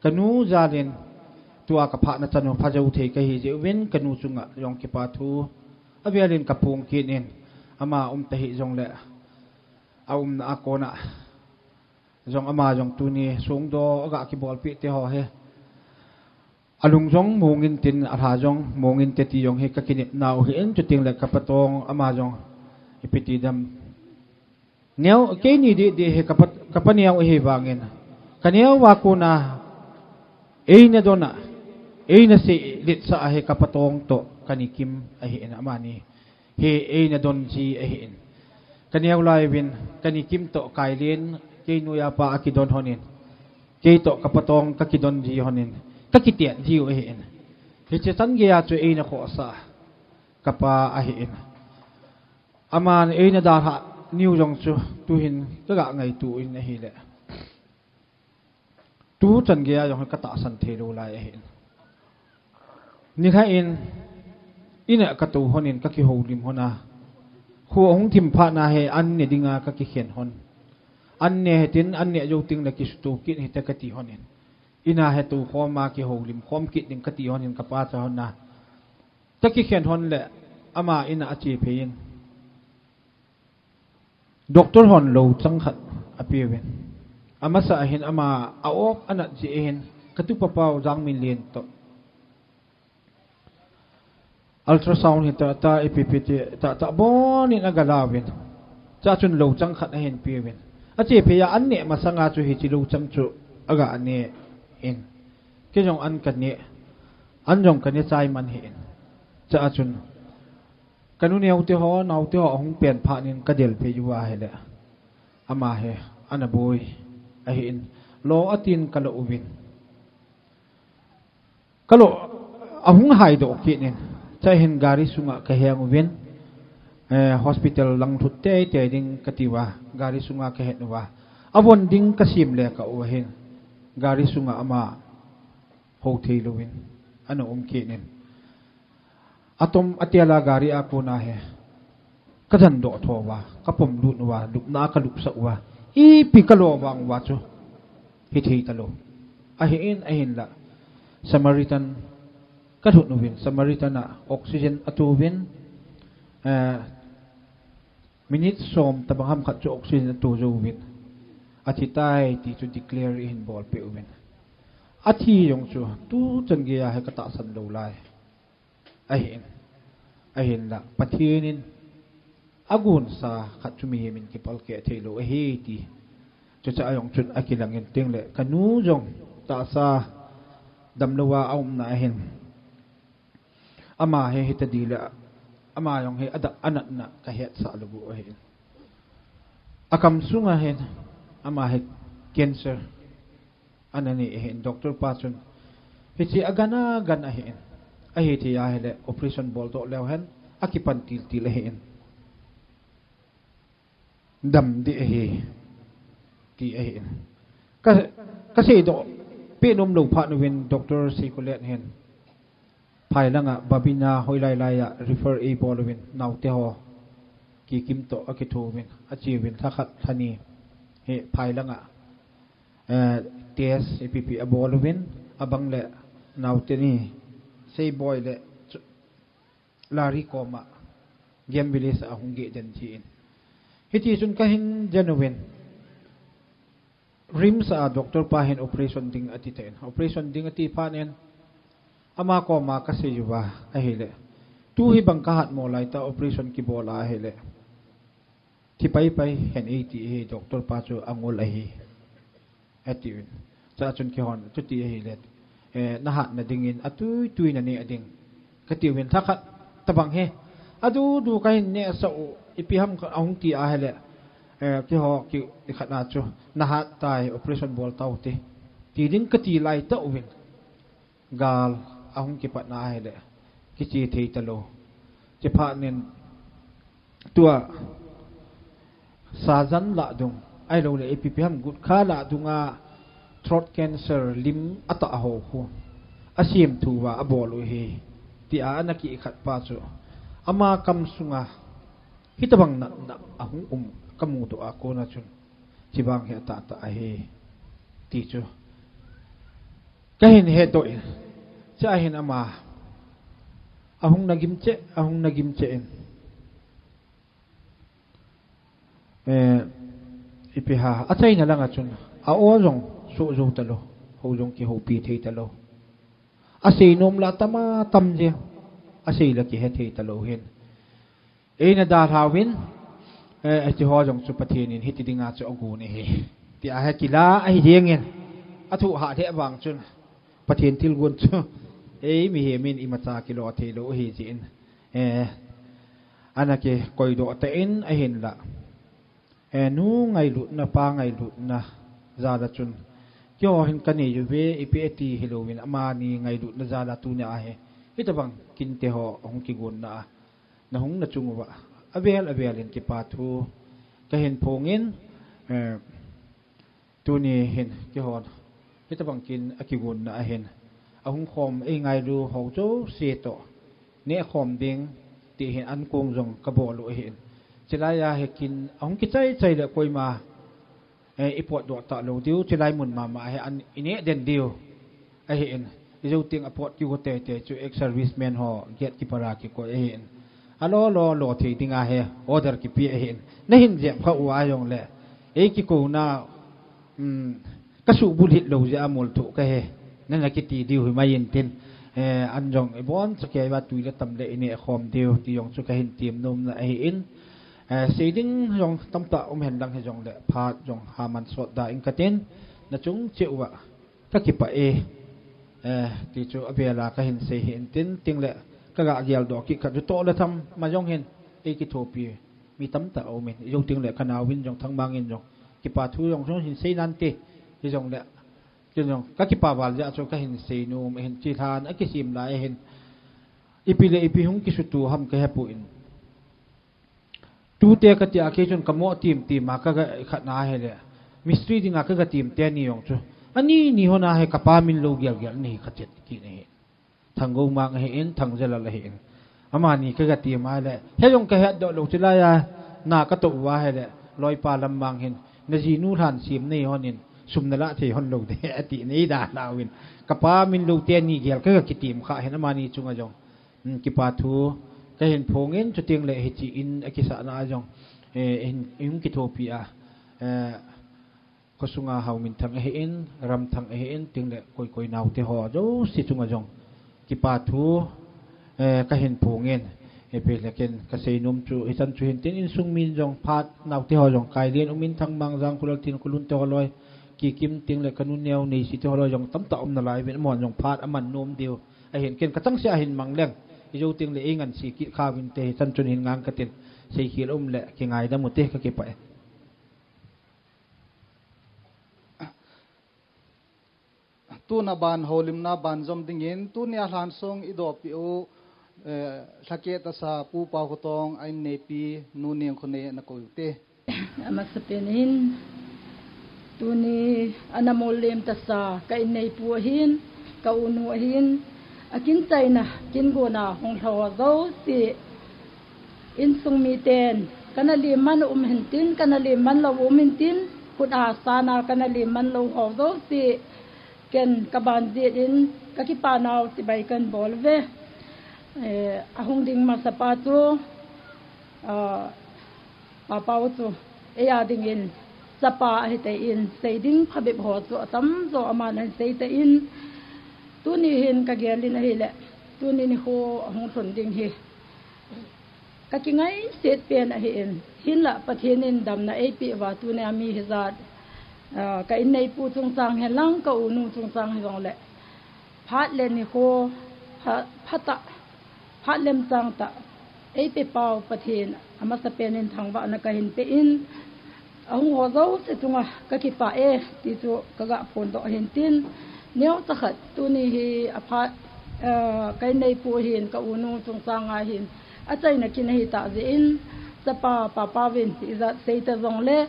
kanu jalin tua kaphahna chan u phajo thei kahi jeh uvin kanu chunga jong kipa thu avelin kaphong kit in, ama um tahih jongle, aumna a kona jong ama jong tuni songdoh aga kibolpeh te ho hi. Alung jong mongin tin, alha jong mongin te ti jong hi kakinepna u hi in, chuteng le kapatong ama jong ipi ti dam. Neo, keini didi hi kapa, kapa neo hi vangin. Kaneo va kona, eina dona, eina seiletsah a hi kapatong toh kani kim ahi in amani. Hi eina don ji ahi in. Kaneo lai uvin, kani kim toh kailen, kei noiya pa akidon honin. Kei toh kapatong kakidon ji honin. Kakitiat ji u ahi in. Hiche chan geiya chu eina khohsah. Kapa ahi in. Aman eina dalhah niu jong chu tuhin kaga ngaito in ahile. Tu chan geiya jong hi katahsan thei lou lai ahi in. Nikhat in, ina katou honin kakihoulim hon a. Kho ahung thim phat na hi an ne dinga kakikhen hon. An ne hitin, an ne jou teng le kisutou kit hite kati honin. Ina hi tou khom a kihoulim khom kit ding kati honin kapa cha hon a. Kakikhen hon le ama ina ache phei in. Doctor hon lou chang khat apeuvin. Amasa ahin ama a-op anat jeh ahin katupa pau Jangminlen toh ultrasound hi tah tah ipi ipi ti tah tah bonin aga lauvin. Chua chun lou chang khat ahin peuvin. Ache phei a an neh masanga chu hiche lou chang chu aga neh in. Kei jong an kaneh, an jong kaneh chai man hih in. Chua chun kanu neo te ho, nao te ho ahung pen phat in kadel phei uva ahile. Ama hi ana boi ahi in. Lo atin kalo uvin. Kalo, ahung haidoh kit in. Chua hin gari sunga kaheng uvin. Eh, hospital lang lhut teitei ding kati uva, gari sunga kahet uva. Avon ding kasem le kau ahin. Gari sunga ama hou thei louvin. Ana um kit in. Atom atel a gari a kona hi. Kajan doh tho uva, kapom lut uva, lupna a kalupsah uva. Ipi kalo vang uva chu. Hithei talou. Ahi in, ahinla. Samaritan kalhut uvin, Samaritan a oxygen ato uvin, eh, minute som tabang ham khat chu oxygen ato jou uvin. Athi tai ti chu declare ihin bolpeh uvin. Athi jong chu, tu chan geiya hi katahsan lou lai. Ahin, ahinla, Pathen in agonsa khat chu mihem in kipalkeh thei lou ahi ti. Chuche a jong chun akilang in teng le, kanu jong tahsa damlou a aumna ahin. Ama hi hita dile, ama jong hi ada, anatna kahetsah lou u ahin. Akam sunga hin, ama hi cancer. Ana nei ahin, doctor pa chun. Hiche agan agan ahin. Ahithei ahile, operation boldoh leu hen, akipan tiltil ahin. Dam ding ahi, ti ahin. Ka, kaseidoh peh nom lou phat uvin, doctor Seikolen hin. Phai langa, Babina hoilai laiya, refer eibol uvin, naote ho. Kikim toh akithouvin, acheuvin, lhakhat, lhani. Hi, phai langa. Eh, test ipi ipi abol uvin, abang le naote ni, Seiboi le chu, Lari koma, Game Village a hung geh den jin. Hiti chun kahin jen uvin, RIMS a doctor pa hin operation ding ati tan. Operation ding ati phat in, ama koma kasei uva ahile. Tu hibang kahat mo laitah operation kibol ahile. Thi paipai hen eiti hi doctor pa chu angol ahi. Atiuvin. Chua chun keihon, chuti ahile. Eh, nahatna dingin, atui tui naneh ding. Katiuvin, lhakhat tabang hi. Adudu kahin nehsah u, ipi ham ahung ti ahile. Eh, keiho, ki, ikhat na chu. Nahat tai, operation bol tau te. Ti ding kati laitah uvin. Gal ahung kipatna ahile, kiche thei talou. Chephat nin tua sajan lah dung, ahilouleh ipi ipi ham gutkha lah dunga throat cancer lim atah ho khu asemthu uva abol u ahi, tia ana kikhat pa chu ama kam sunga hitobang natna ahung um kamudoh a kona chun, chibang hi atahtah ahi, ti chu kahin hedoh in, chua hin ama ahung nagim cheh, ahung nagim cheh in, eh, ipi ham, achaina langa chun a-o jong soh jou talou, hou jong kihoupi thei talou. Asei nom la atama tam jeng, asei la kihe thei talou hin. Eina dalhauvin, eh, hiche ho jong chu Pathen in hiti dinga chu agon ahi, tia hi kila ahi jengin, athu hah lheh vang chun, Pathen thilgon chu, ei mihem in imacha kilo theilou ahi jeh in, eh, ana kikoidoh tan ahinlah, eh, nu ngailutna, pa ngailutna jal a chun, keiho hin kanei uve, ipi ati hilouvin, amani ngailutna jal a tunia hi hitabang kinte ho hung kigonna a nahung nachung uva, avel avel in kipa thu kahin phongin, eh, tuni hin keihon hitabang kin akigonna ahin, ahung khom eingailu ho jouse toh nehkhom ding ti hin ankong jong kabol u ahin. Chulai a hi kin ahung kichai chai le koima, eh, ipotdoh talou diu, chulai mun mama hi an ineh den diu ahin. Ijou teng apot kigo teitei chu ex-serviceman ho gatekeeper a kikoi ahin. Alo lo lo thei dinga hi order kipe ahin. Nahin jep kha uva jongle, ei kikouna, um, kasuhbulhit lou jeh a molthoh kahi, nana kiti diu himai intin, eh, an jong iboncha keiva tui le tam le ineh khom diu ti jong chu kahin temnomna ahin, eh, sei ding jong tamtah um henlang hijongle phat jong haman sot da ing katin, nachung cheh uva kakipah e, eh, ti chu avela kahin sei hi intin, tengle kaga geldoh kit khat chu toh le tham ma jong hin eikithopi mi tamtah aumin, ijou tengle kanaovin jong Thangmang in jong kipa thu jong jong hin sei nante, hijongle ken jong kakipa val jeh a chu kahin seinom ahin, chilhan akisem lai ahin, ipi le ipi hung kisuto ham kahepoi. Tute katia kei chun kamoh timtim a kaga khatna hile, mistri dinga kaga tim teni jong chu ani ni hon a hi kapa min lou gelgel ahi kha chet kit ahi. Thanggoumang ahin, Thangjalal ahin, amani kaga tim a hile, hijong kahetdoh lou, chulai a na katoh uva hile, loipa Lammang hin, najinu lhan sem nei hon in sum nalah thei hon lou de ati nei dalhauvin, kapa min lou teni gel kaga kitim kha hin amani chunga jong, um, kipa thu kahin phongin, chutengle hiche in akisahna a jong, eh, in, in kithopi a, eh, khosunga Haominthang ahin, Ramthang ahin, tengle koi koi naote ho jouse chunga jong kipa thu, eh, kahin phongin, ipi le ken kaseinom chu hichan chu hintin, insung min jong phat naote ho jong Kailin, Umin, Thangmang, Jangkhulal, Thinkholun te ho loi, Kikim tengle kanu neo Neisi te ho loi jong tamtah um nalai uvin, amahon jong phat aman nom diu ahin, ken kachangseh a hin mang leng, ijou tengle eingansei kit kha uvinte, hichan chun hin ngang katin, seikhel umle kingaidam ute, kakipah e. Tuna ban houlimna banjom dingin, tunia lhansong idohpeh u, eh, lhakeh tasa Pu Paokhoutong a inneipi Nu Nengkhonei ana koi ute. Amasapen in, tuni ana mollem tasa ka inneipu ahin, ka unu ahin, akinchaina, kingona hung lha ho jouse, insung miten kana lemman um hintin, kana lemman lou um hintin, khut a sana kana lemman lou ho jouse, ken kaban jeh in kakipa nau chibai kahin bol uve. Eh, ahung ding masapa chu, ah, Papau chu eia dingin chapa ahitan, sei ding phabep ho chu atamjo aman ahin seitan, tuni hin kagel in ahile, tuni nikho ahung lhun ding hi kakingaiset pen ahin, hinlah Pathen in damna eipeh uva tunia mi hijat, ah, ka inneipu chungchang hihen lang, ka unu chungchang hijongle, phat le nikho, pha-, phatah, phat lemchang tah eipepau Pathen amasapen in thangvahna kahin pein, ahung ho jouse chunga kakipah e, ti chu kaga phondoh ahin tin, neocha khat tuni hi aphat, eh, ka inneipu ahin, ka unu chungchanga hin achaina kin ahitah jeh in, chapa Papauvin ijat seita jongle,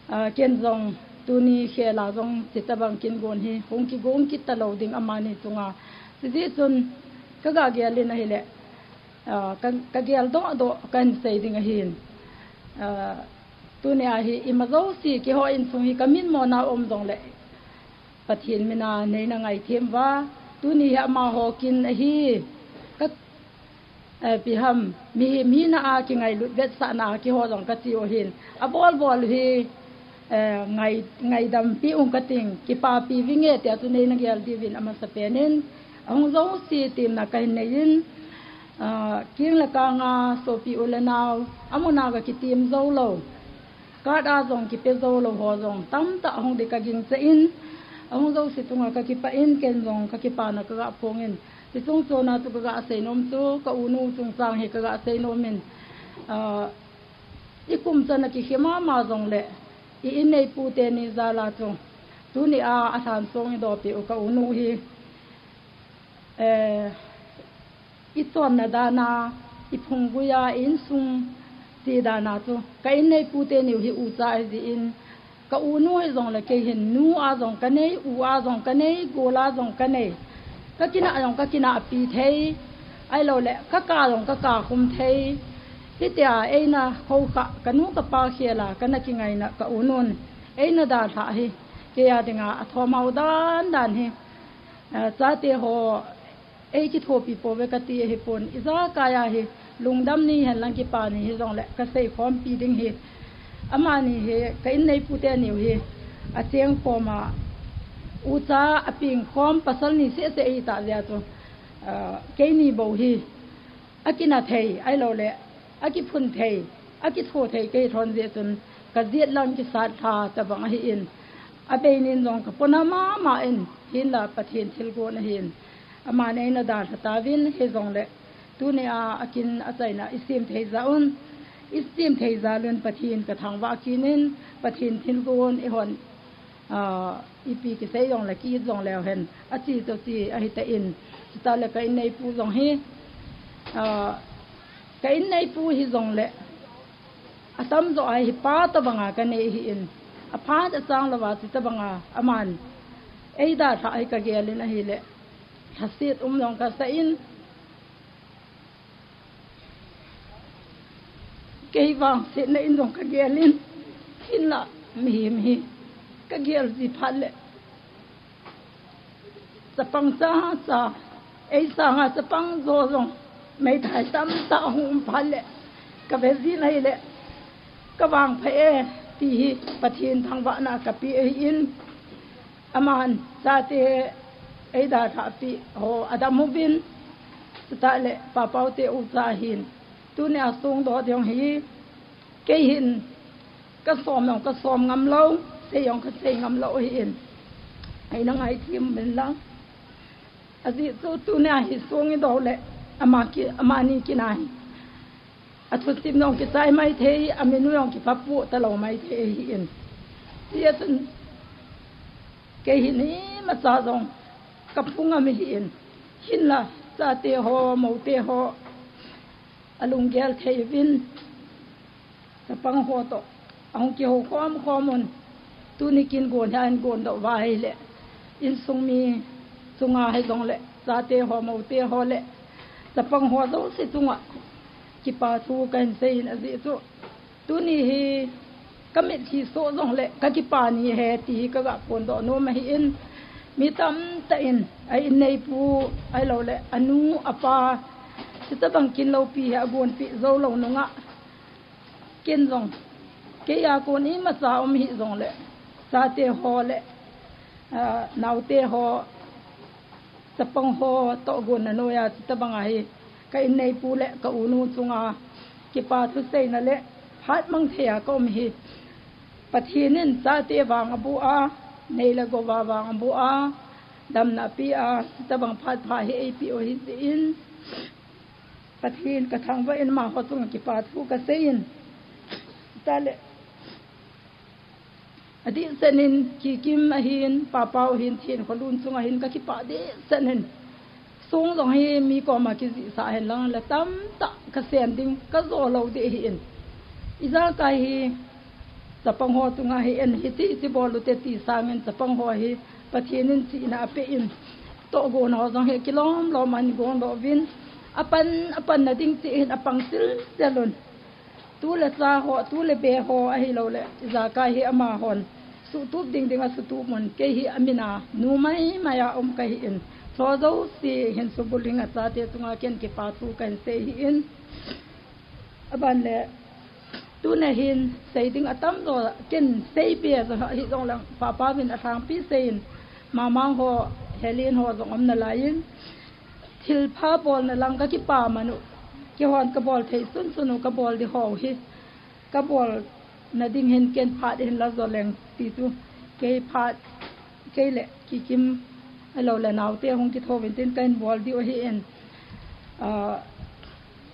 ah, ken jong tuni khela jong hitabang kingon hi hung kigon kit talou ding amani chunga. Chujeh chun kaga gel in ahile, ah, ka, kageldoh doh kahin sei ding ahin. Ah, Tuni ahi, ima jouse kihou insung hi kamin mona um jongle, Pathen mina neina ngaithem uva, tuni hi amaho kin ahi. Ka, eh, ipi ham, mihem hina a kingailut vetsahna a kihou jong kati u ahin. Abol bol hi, eh, ngai, ngaidam pi ung kating, kipapi vinge tia chu neina gel diuvin amasapen in, ahung jouse temna kahin nei in, ah, keng le kang a sopi u le nao, amun a kakitem jou lou. Card a jong kipe jou lou ho jong tamtah ahung ding kagingcha in, ahung jouse chunga kakipah in, ken jong kakipana kaga phong in. Hiche chungchon a chu kaga seinom chu, ka unu chungchang hi kaga seinom in, ah, i kum chan a kikhe mama jongle, i inneipu teni jal a chu, tuni a, alhan song i dopi u ka unu hi, eh, i chonna dan a, i phunggui a, i insung che dan a chu, ka inneipu teni u hi ucha ahi jeh in, ka unu hi jongle kei hin nu a jong kanei, u a jong kanei, gol a jong kanei. Ka kinah jong ka kinahpi thei, ahilou le, ka kah jong ka kahkhum thei. Hitia eina khoukhah, ka nu ka pa khel a, kana kingaina ka unun eina dalhah hi, kei a dinga athom hao dan dan hi. Ah, chate ho, ei kithopi pouve kati ahipon, ijakai a hi, lungdam ni hen lang kipa ni hijongle, ka seikhompi ding hi, amani hi, ka inneipu teni u hi, achengkhom a, ucha apengkhom pasal ni seh seh ahitah jeh a chu, ah, keini bou hi, akina thei, ahilou le, akiphun thei, akitho thei kahi lhon jeh chun, ka jet lang kisat lha tabang ahin, abei nin jong ka pona mama in, hinla Pathen thilgon ahin, aman eina dalha tauvin, hijongle, tuni a, akin achaina i sem thei jal un, i sem thei jal un Pathen ka thangvah kit in, Pathen thilgon eihon, ah, ipi kisei jongle, ki-it jongleu hen, ache chu che ahitan, chutah le ka inneipu jong hi, ah, ka inneipu hijongle, atamjo a hi pa tabang a kanei ahin, aphat achang louva chu tabang a, aman eidalhah hi kagel in ahile, lhaset um jong kasah in, kei vangsetna in jong kagel in, hinla mihem hi kagel ji phat le, chapang chacha, ei sanga chapang jo jong, meithai tamtah ahung um phat le, kave jin ahile, kavangphat e, ti hi Pathen thangvahna kape ahin, aman chate eidalhah pi ho adam uvin, chutah le Papao te ucha ahin, tuni a songdoh ding hi, kei hin, kasom jong kasom ngam lou, sei jong kasei ngam lou ahin, eina ngaithem uvin lang. Ajeh chu tuni a hi song idoh le, ama ki, amani kin a hi, athusim jong kichai maithei, aminu jong kiphapoh talou maithei ahin. Hijeh chun, kei hin imacha jong kaphung ngam ahin. Hinla, chate ho, moute ho, alunggel thei uvin, chapang ho toh ahung kihou khom khom un. Tuni kin gon hi ahin gondoh uva ahile, insung mi chunga hijongle, chate ho, moute ho le, chapang ho jouse chunga kipa thu kahin seiyin, ajeh chu tuni hi kamitlhi soh jongle kakipa ni ahi ti hi kaga phondoh nom ahin, mi tamtah in a inneipu ahilou le anu apa, chutabang kin loupi hi agonpeh jou lou nunga, ken jong, kei a kon imacha um hih jongle, chate ho le, ah, naote ho, chapang ho toh gonna noiya chutabang a hi, ka inneipu le ka unu chunga kipa thuseina le hatmang thei a ka um hi. Pathen in chate vang aboh a, nei le gou a vang aboh a, damna apeh a, chutabang phat pha hi eipeh u ahi jeh in, Pathen kathangvah in amaho chunga kipa thu kaseiyin. Chutah le, adehset in Kikim ahin, Papao ahin, Thenkholun chunga hin kakipah dehset in. Song jong hi mi koma kijihsah hen lang le tamtah kasen ding, kajo lou ding ahin. Ijakai hi, chapang ho chunga hi en hiche hiche bol ute ti sangin chapang ho hi Pathen in chihna apeh in, tohgon ho jong hi kilom lom ahin gondoh uvin, apan, apanna ding cheh hin apang chil chel un. Tu le cha ho, tu le be ho ahilou le, ijakai hi amahon sutup ding ding a sutup un, kei hi amin a nu mai mai a um kahi in, tho jouse hin subulhing a chate chunga ken kipa thu kahin sei hi in. Aban le, tuna hin sei ding atam jo, ken sei be jo hi jong lang, papa vin alhangpi sei in, mamang ho, Helen ho jong um nalai in, thilpha bolna lang ka kipa man u, keihon ka bol thei sunsun u ka bol di ho hi, ka bolna ding hin ken phat hin la jo leng ti chu, kei phat, kei le Kikim, ahilou le naote hung kitho vin tin kahin bol diu ahi in. Ah,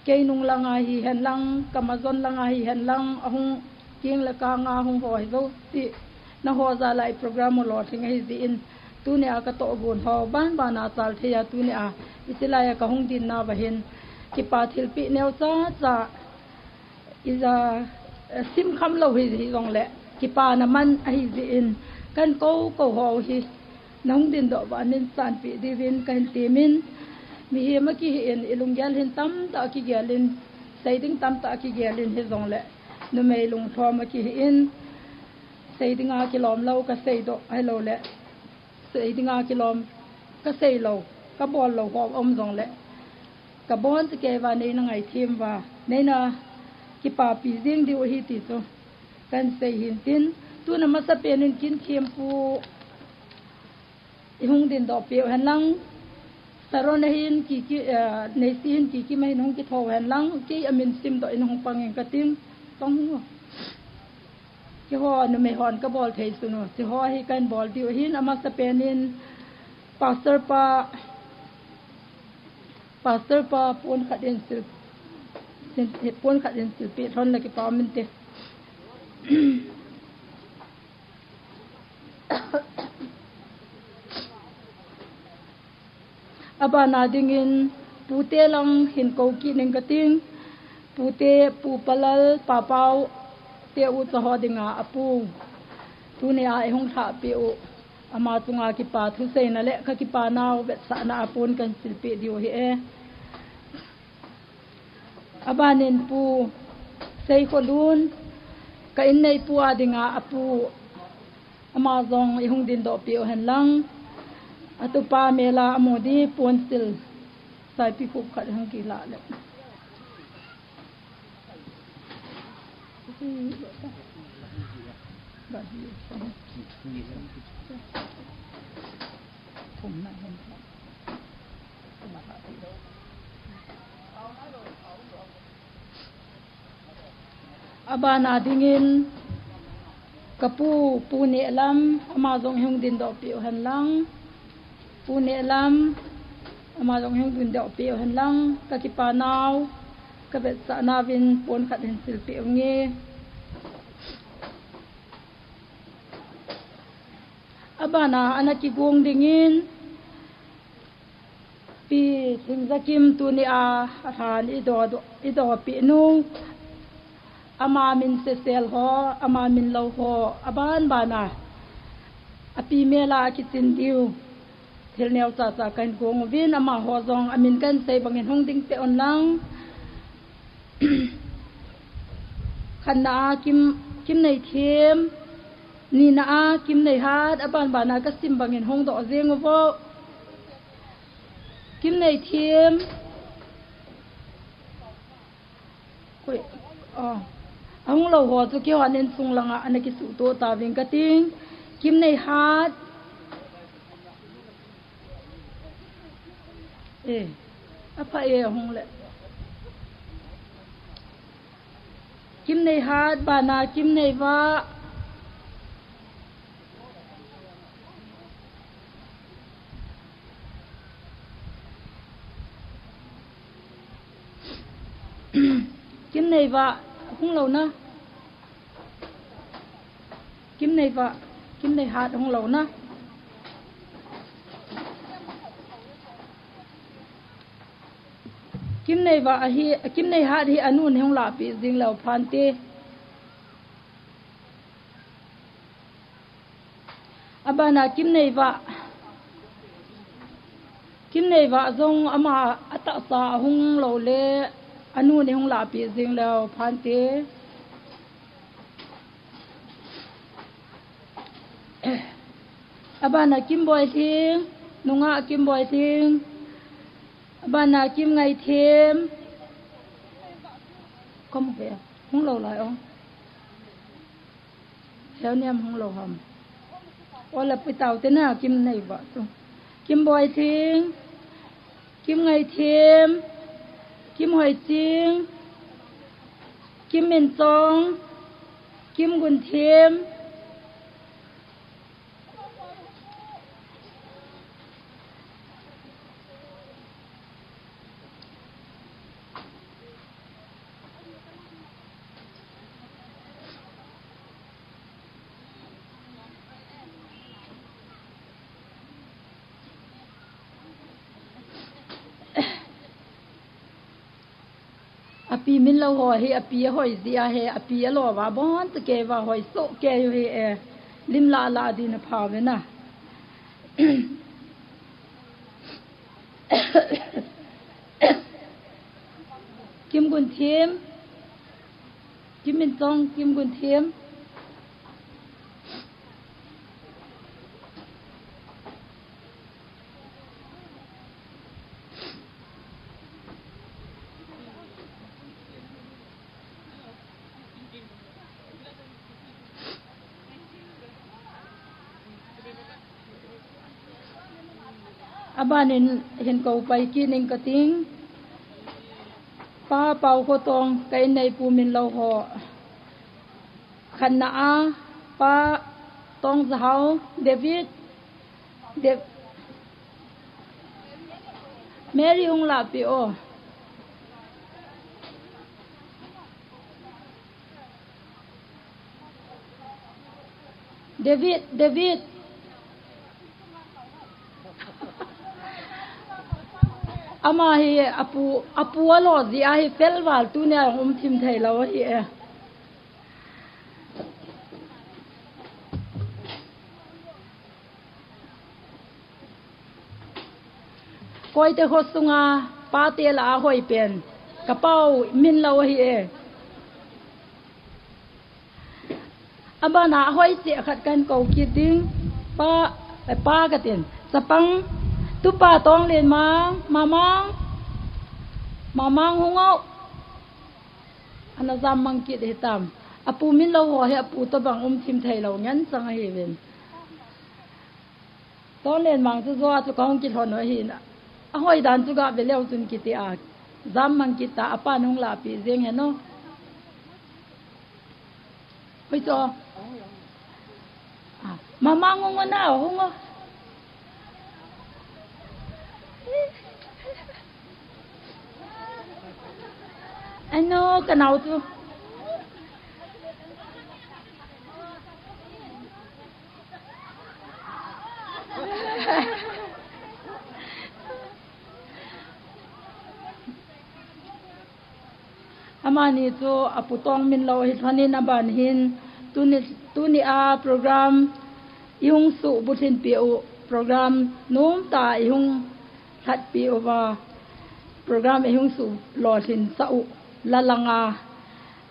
kei nung langa hihen lang, ka majon langa hihen lang, ahung keng le kanga hung ho hi jouse, na ho jal a i program u lolhing ahi jeh in, tuni a ka tohgon ho, ban ban a chal thei a tuni a, hiche lai a ka hung din nauva hin, kipa thilpeh neo cha cha, ija, eh, sim kham lou hi, hi jong le, kipana man ahi jeh in, kan kou kou ho hi, na hung din doh uva, nin chanpeh diuvin kahin temin, mihem a kihi in, i lunggel hin tamtah kigel in, sei ding tamtah kigel in hi jong le, numei lungthom a kihi in, sei dinga kilom lou ka sei doh, ahilou le, sei dinga kilom ka sei lou, ka bol lou ho um jong le, ka bon ti kei uva nei na ngaithem uva, nei na kipapi jing diu ahi ti chu kan sei hin tin, tuna masapen in Kin Thempu i hung din doh peh u hen lang, Saron a hin Kiki, eh, Neisi hin Kikim a hin hung kitho u hen lang, kei amin sim doh in hung pang ing kating, pang u. Keiho numei hon ka bol thei sun u, keiho hi kahin bol diu ahin, amasapen in Pastor pa, Pastor pa pon khat in sil, sil, pon khat in silpeh lhon le kipa um inte. Abana dingin, pute lang hin kou kit ning kating, pute, Pu Palal, Pa Pau, te u cha ho dinga apu. Tuni a i hung lhahpeh u, ama chunga kipa thuseina le ka kipa nau vetsahna a pon kahin silpeh diu ahi e. Abanin Pu Seikholun, ka inneipu a dinga apu, ama jong i hung din doh peh u hen lang. Atupa mel a amu di pon sil, saipi khup khat hung kilah le. Abana dingin, ka pu, Pu Nehlam, ama jong i hung din doh peh u hen lang. Pu Nehlam, ama jong i hung din doh peh u hen lang. Ka kipa nau, ka vetsahna uvin pon khat hin silpeh u nge. Abana, ana kigong dingin, Pi Thingjakim tuni a, alhan i do, do, i do peh nu. Ama min sesel ho, ama min lou ho, aban bana. Api mel a akichen diu. Thil neo cha cha kahin gong uvin, amaho jong amin kahin sei bangin hung ding peh un lang. Khatna a Kim, Kimneithem, nina a Kimneihat, aban bana ka sim bangin hung doh jeng uvo. Kimneithem. Koi, oh. Ahung lou ho chu kihon in sung langa ana kisuhtoh tauvin kating. Kimneihat. Eh, apha e ahung le. Kimneihat, bana Kimneivah. Kimneivah, hung lou na. Kimneivah, Kimneihat hung lou na. Kimneivah ahi, Kimneihat hi anun hung lahpeh jing lou phante. Abana Kimneivah. Kimneivah jong ama atahsa ahung lou le, Anu ni hung lahpeh jing leu phante. Abana Kim Boilhing, nungah Kim Boilhing. Abana Kim Ngaithem. Kom ve, hung lou lai o. Heo niam hung lou ham. Ola pitau te na Kim nei va tu. Kim Boilhing, Kim Ngaithem, Kim Hoiching, Kim Minchong, Kim Gunthem. Api min lou ho hi, api ahoi jia hi, api alo va bon te kei va hoi so kei u hi e. Lim la la din apha ve na. Kim Gunthem. Kim Minchong, Kim Gunthem. Abanin hin kou pai kit ning kating. Pa Pau Khotong, ka inneipu min lou ho. Khatna a, Pa Tong Jahau, David, Dev-, Mary hung lahpeh o. David, David. Ama hi apu, apu alo jia hi fel val tunia um thim thei lou hi e. Koite kho sunga pate lah a hoi pen ka pau min lou ahi e. Abana hoi cheh khat kahin kou kit ding. Pa, eh, Pa katin. Chapang, tupa Tonglen Mang, Mamang, Mamang hung o. Ana jam mang kit hitam. Apu min lou ho hi apu tobang um thim thei lou ngen chang ahi uvin. Tonglen Mang chu joa chu kahung kilhon u ahi na. Ahoi dan chu gave leu chun kiti a. Jam mang kit ta, apan hung lahpeh jeng hen o. Hoi chu. Ah, Mamang hung o na, hung o. Ano, ka nao chu. Amani chu apu Tong min lou hi lhonin aban hin tuni, tuni a program i hung suhbulhin peh u program nomtah i hung lhatpeh uva program i hung suhlolhin sah u la langa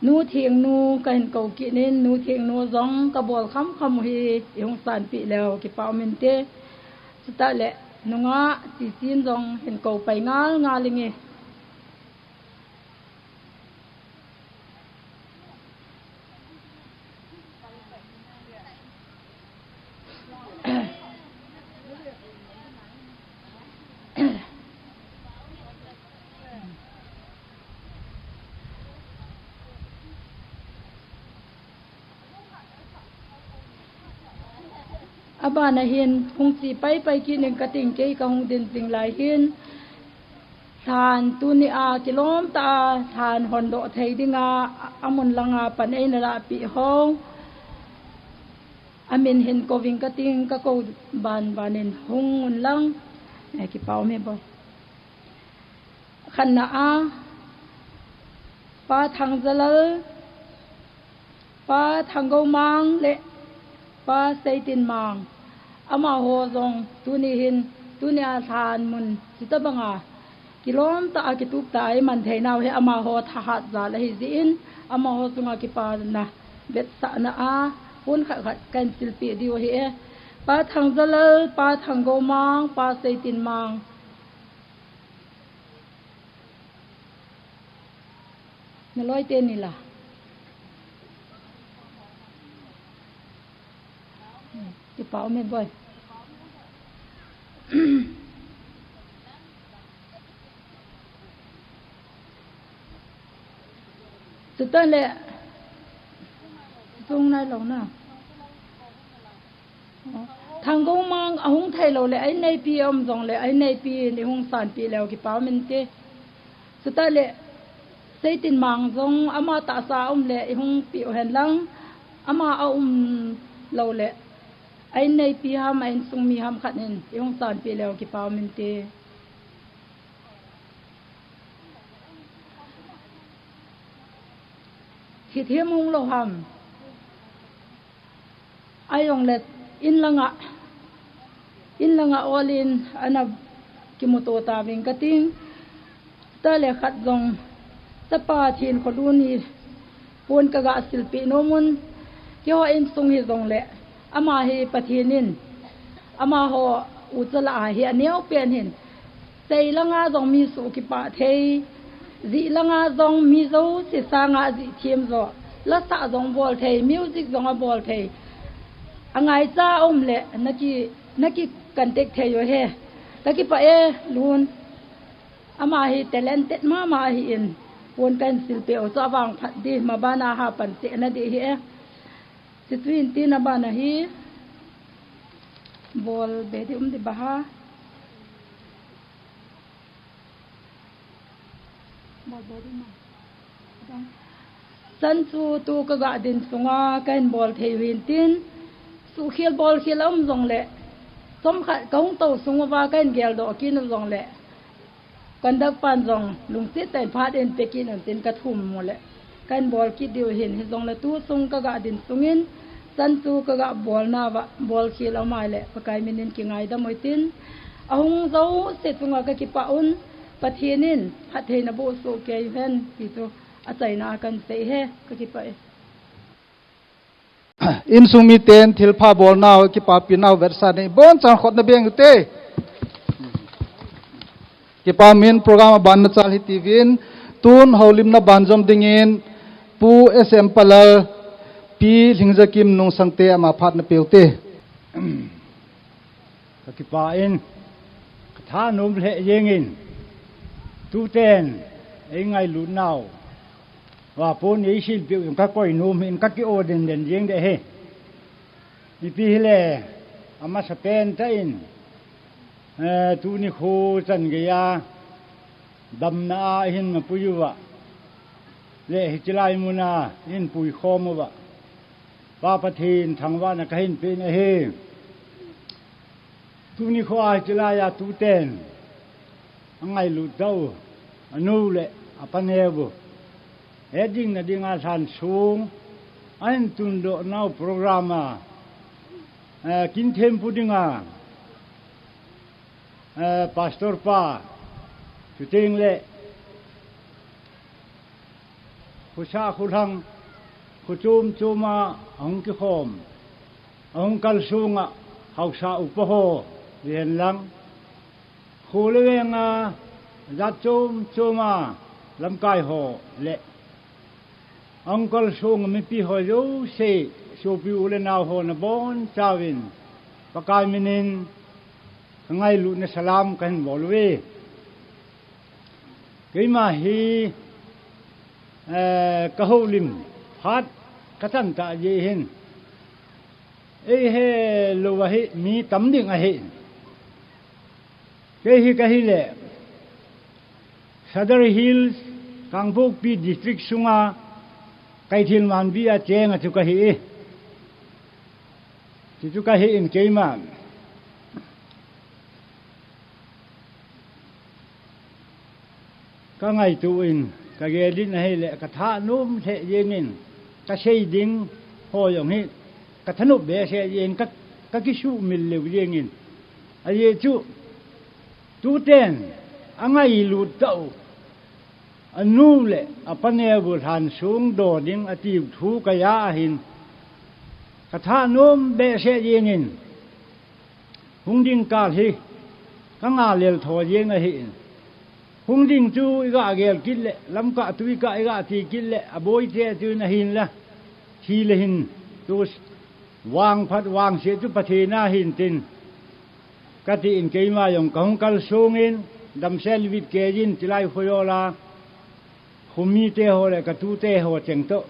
Nu Thengnu kahin kou kit in, Nu Thengnu jong kabol kham kham u hi i hung sanpeh leu kipa um inte. Chutah le nungah Tiching jong hin kou pai ngal ngal inge. Abana hin hung chi pai pai kit ning kating, kei kahung din jing lai hin. Lhan tuni a kilom ta a, lhan hondoh thei dinga, amun langa pan eina lahpeh ho. Amin hin kou ving kating, ka kou ban banin hung un lang. Eh, kipa um e boi. Khatna a, Pa Thangjalal, Pa Thanggoumang le Pa Seitinmang. Amaho jong tuni hin, tuni a lhan mun, chuta banga Kilom tah a kitup tah a i man thei nau hi amaho thahat jal ahi jeh in, amaho chunga kipana vetsahna a, hun khat khat kan silpeh diu ahi e. Pa Thangjalal, Pa Thanggoumang, Pa Seitinmang. Na loi te ni la. Kipa um e boi. Chuta le. Zung nai lo na. Thanggoumang ahung thei lo le, a inneipi aum jong le, a inneipi in i hung sanpi leu kipa um inte. Chuta le, Seitinmang jong ama tahsa aum le, i hung pi u hen lang, ama aum lo le, a inneipi ham, a insung mi ham khat in i hung sanpi leu kipa um inte. Hithem hung lo ham. Ajongle in langa, in langa olin ana kimuto ta ving kating. Ta le khat jong, tapa thin kholun hi pon kaga silpeh nom un. Keiho insung hi jongle, ama hi Pathen in, amaho u chala a hi aneo pen hin. Sei langa jong mi suh kipah thei, jih langa jong mi jouse sanga jih them jo, lasa jong bol thei, music jong abol thei. Angaicha aum le, naki, naki contact thei u he. Kakipah e, Lun. Ama hi talented mama ahi in, pon kan silpeh u chu avang phat di, maban a ha pan cheh na di hi e. Chuti in tin aban a hi, bol be di um di ba ha. Bol be di ma. Chan chu tu kaga din sunga kahin bol thei u hin tin, suhkhel bolkhel aum jongle, chomkhat kahung tou sung uva kahin geldoh kit u jongle, conductor pan jong lungset tah in phat in pe kit un tin kathum u le, kahin bol kit diu hin, hijongle tu sung kaga din sungin, chan chu kaga bolna uva, bolkhel aum a le, Pakai min in kingaidam u hitin, ahung jouse chunga kakipah un, Pathen in phattheina boh soh kei u hen, ti chu achaina a kan sei e, kakipah e. Insung miten thilpha bolnau, kipapinau vetsah nei. Bonchan khut na beng u te. Kipa min program aban na chal hi tivin, tun houlimna banjom dingin, Pu S M Palal, Pi Lhingjakim Nungsangte ama phat na peu te. Kakipah in, kathanom lheh jengin, tuten, eingailut nau. Vapon eisilpeh u in kakoi nom hin kaki-o denden jeng de hi. Ipi hile, amasapen tah in, eh, tuni kho chan geiya, damna a hin mapui uva. Le hiche lai muna, hin puikhom uva. Pa Pathen thangvahna kahin pe na hi. Tuni kho a hiche laiya tuten, angailut tau, anu le, apaneu. He ding na dinga lhan sung, ahin tundoh nau program a, eh, kin thempu dinga, eh, Pastor pa, chuteng le, Khosah kholhang, kho chom choma ahung kikhom, ahung kalsonga, haosa upa ho, hihen lang. Kho le venga, jat chom choma, lamkai ho le. Ahung kalsonga mipi ho jouse, sopi u le nao ho nabonchauvin, Pakai minin, kangailutna salam kahin bol uve. Keima hi, eh, kahoulim phat kachan tah jeh hin. Eihe lou ahi, mi tam ding ahi. Kei hi kahile, Sadar Hills, Kangpokpi District sunga, Keithelmanbi a chenga chu kahi e. Chu chu kahi in keima. Kangaito in, kagel in ahile, kathanom lheh jengin, kasei ding ho jong hi, kathanop behseh jengin, ka, kakisumil lheh jengin. Ajeh chu, tuten, angailut tah u, anu le apa neo u lhansong do ding atiu thu kaja ahin, kathanom behseh jengin, hung ding kal hi kanga lel tho jeng ahin. Hung ding chu iga gel kit le, lamkah tui kah iga ti kit le, aboite chu in ahinla, thi le hin, tu vangphat vangse chu Pathen a hintin, katin keima jong kahung kalsongin, damsel vit kejin, chilai khojola, khomite ho le katute ho cheng toh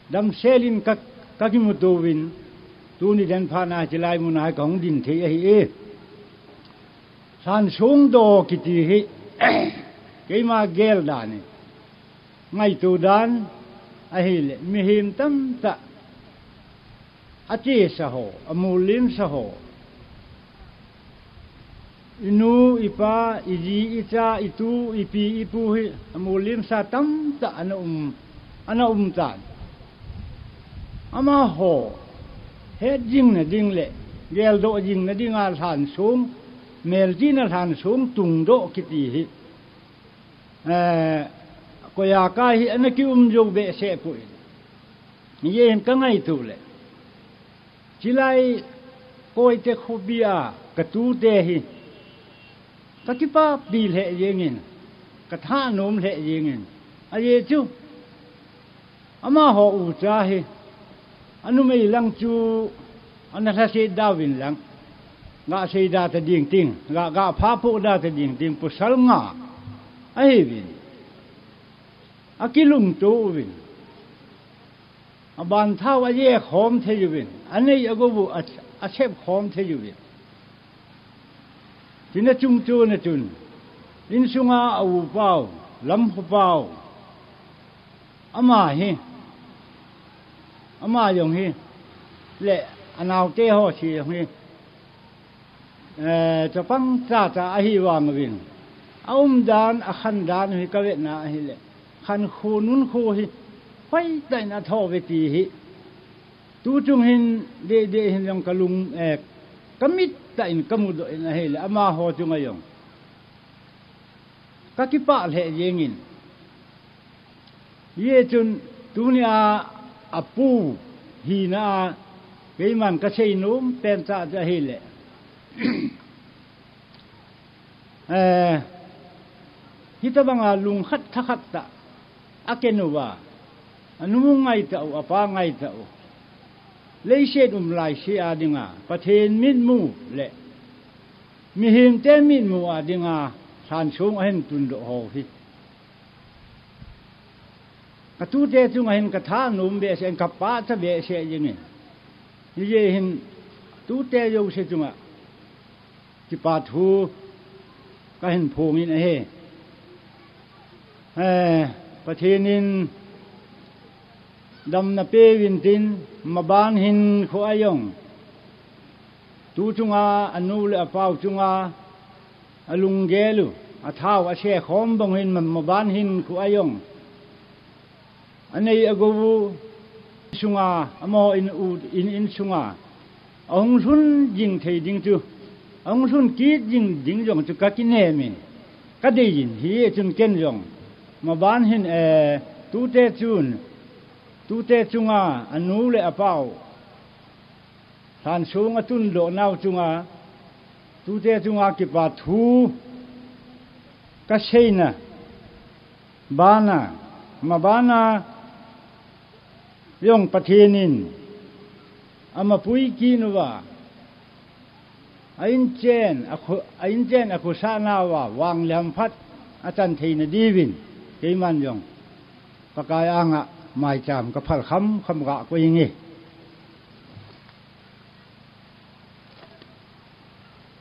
damselin ka, kakimuto uvin, tuni den phatna chilai muna hi kahung din thei ahi e. Lhansong do kiti hi, keima gel dan e. Ngaito dan ahile, mihem tamtah, achesa ho, amollimsa ho, inu, ipa, iji, icha, itu, ipi, ipu hi, amollimsa tamtah ana um, ana um tan. Amaho het jingna ding le geldoh jingna dinga lhansong, melchihna lhansong tungdoh kiti hi, eh, koiya kai hi ana kium jou behseh poi. Hijeh hin kangaito le, chilai Koite khopia katute hi kakipapi lheh jengin, kathanom lheh jengin. Ajeh chu, amaho ucha hi, anumei lang chu ana lhaset da uvin lang, ga sei da ta ding ting, ga, ga phapoh da ta ding ting, pasal nga ahiuvin, akilungto uvin, abanthau aje khom thei uvin, anei agou u a, asep khom thei uvin. Tina chung chuna chun, insunga aupau, lamkhopau, ama hi, ama jong hi, le anaote ho se jong hi, eh, chapang chacha ahi vang uvin, aumdan, akhandan hi kavetna ahile, khankho nunkho hi hoitah in athouve ti hi tuchung hin dehdeh hin jong kalung, eh, kamittah in kamudoh in ahile, amaho chunga jong kakipah lheh jengin. Hijeh chun tunia apu hina a keiman kaseinom pen cha chu ahile, eh, hitobanga lungkhat thakhat tah aken uva, anu ngaitah u, apa ngaitah u, leiset um laise a dinga Pathen mitmu le mihemte mitmu a dinga lhansong ahin tundoh ho hi katute chunga hin kathanom behseh in, kapachat behseh jengin. Hijeh hin tute jouse chunga kipa thu kahin phongin ahi. Eh, Pathen in damna peuvin tin, maban hinkho a jong, tuchunga anu le apau chunga alunggel u, athau ase khom bang hin ma, maban hinkho a jong, anei agou u sunga, amaho in u, in, insunga ahung lhun jing thei ding chu, ahung lhun kit jing ding jong chu kakinem in, kadei in, hijeh chun ken jong maban hin, eh, tute chun, tute chunga anu le apau lhansong atundoh nau chunga, tute chunga kipa thu kaseina bana, mabana jong Pathen in amapui kit uva, a inchen, akho, a inchen akhosah nauva vang le hamphat achan theina diuvin, keiman jong Pakai anga maicham kaphal khamkham gakoi inge.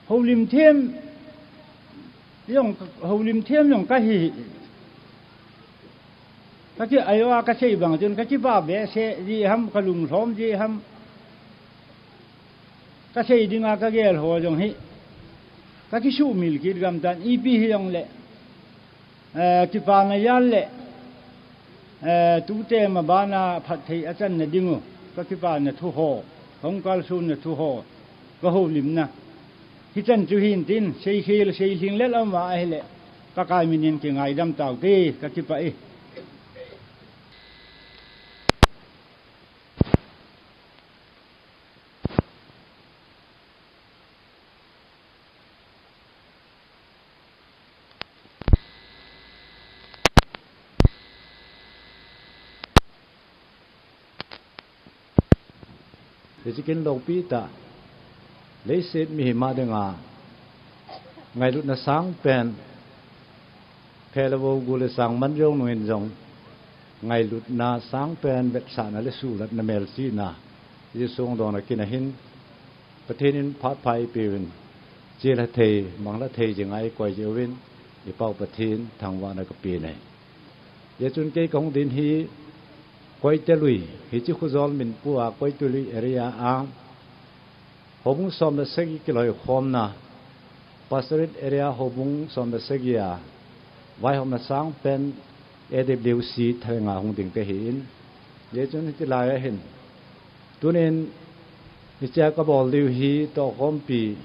Houlim them jong, houlim them jong kahi, kaki ajoa kasei bang chun kakipah behseh ji ham, kalunglhom ji ham, kasei dinga kagel ho jong hi kakisuhmil kit gamtan, ipi hijongle, eh, kipana jal le, eh, tute mabana phatthei achanna dingu kakipana thu ho, kahung kalsonna thu ho, kahoulimna Hichan chu hintin, seikhel, seilhing lel ama ahile, Pakai minin kingaidam taute, kakipah e. Hiche kin loupi tah, leiset mihem a dinga ngailutna sangpen, phe le vo, gu le sang man jong nungin jong, ngailutna sangpen vetsahna le sulatna melchihna, hiche songdohna kin ahin, Pathen in phat pha eipeuvin, chelha thei, manglha thei jing a eikoi jeh uvin, i Pau Pathen thangvahna kapen ahi. Hijeh chun kei kahung din hi Koitelui, hiche Khujol min pu a Koitelui area a, houbung som le sagi kiloikhomna, Pastorate area houbung som le sagi a, vaihomna sangpen A W C thalenga hung ding kahin, hijeh chun hiche lai ahin, tunin hichea kabol diu hi tohkhompi,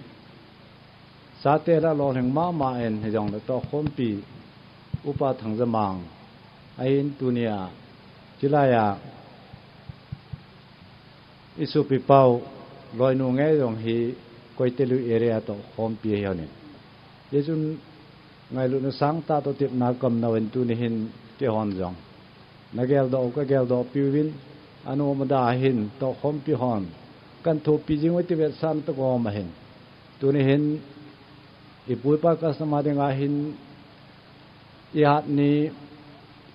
chate la lolhing mama in hijongle tohkhompi, Upa Thangjamang ahin, tunia, chulaiya, i sopi pau, loinu nge jong hi Koitelui area tohkhompi ahi honin. Hijeh chun ngailutna sangtah toh tepna kaum nauvin tuni hin keihon jong nageldoh u kageldoh piuvin, anom ada hin tohkhompi hon kana thopi jing uve ti vetsahna toh kaum ahin. Tuni hin ipu ipa custom a dinga hin ihat ni,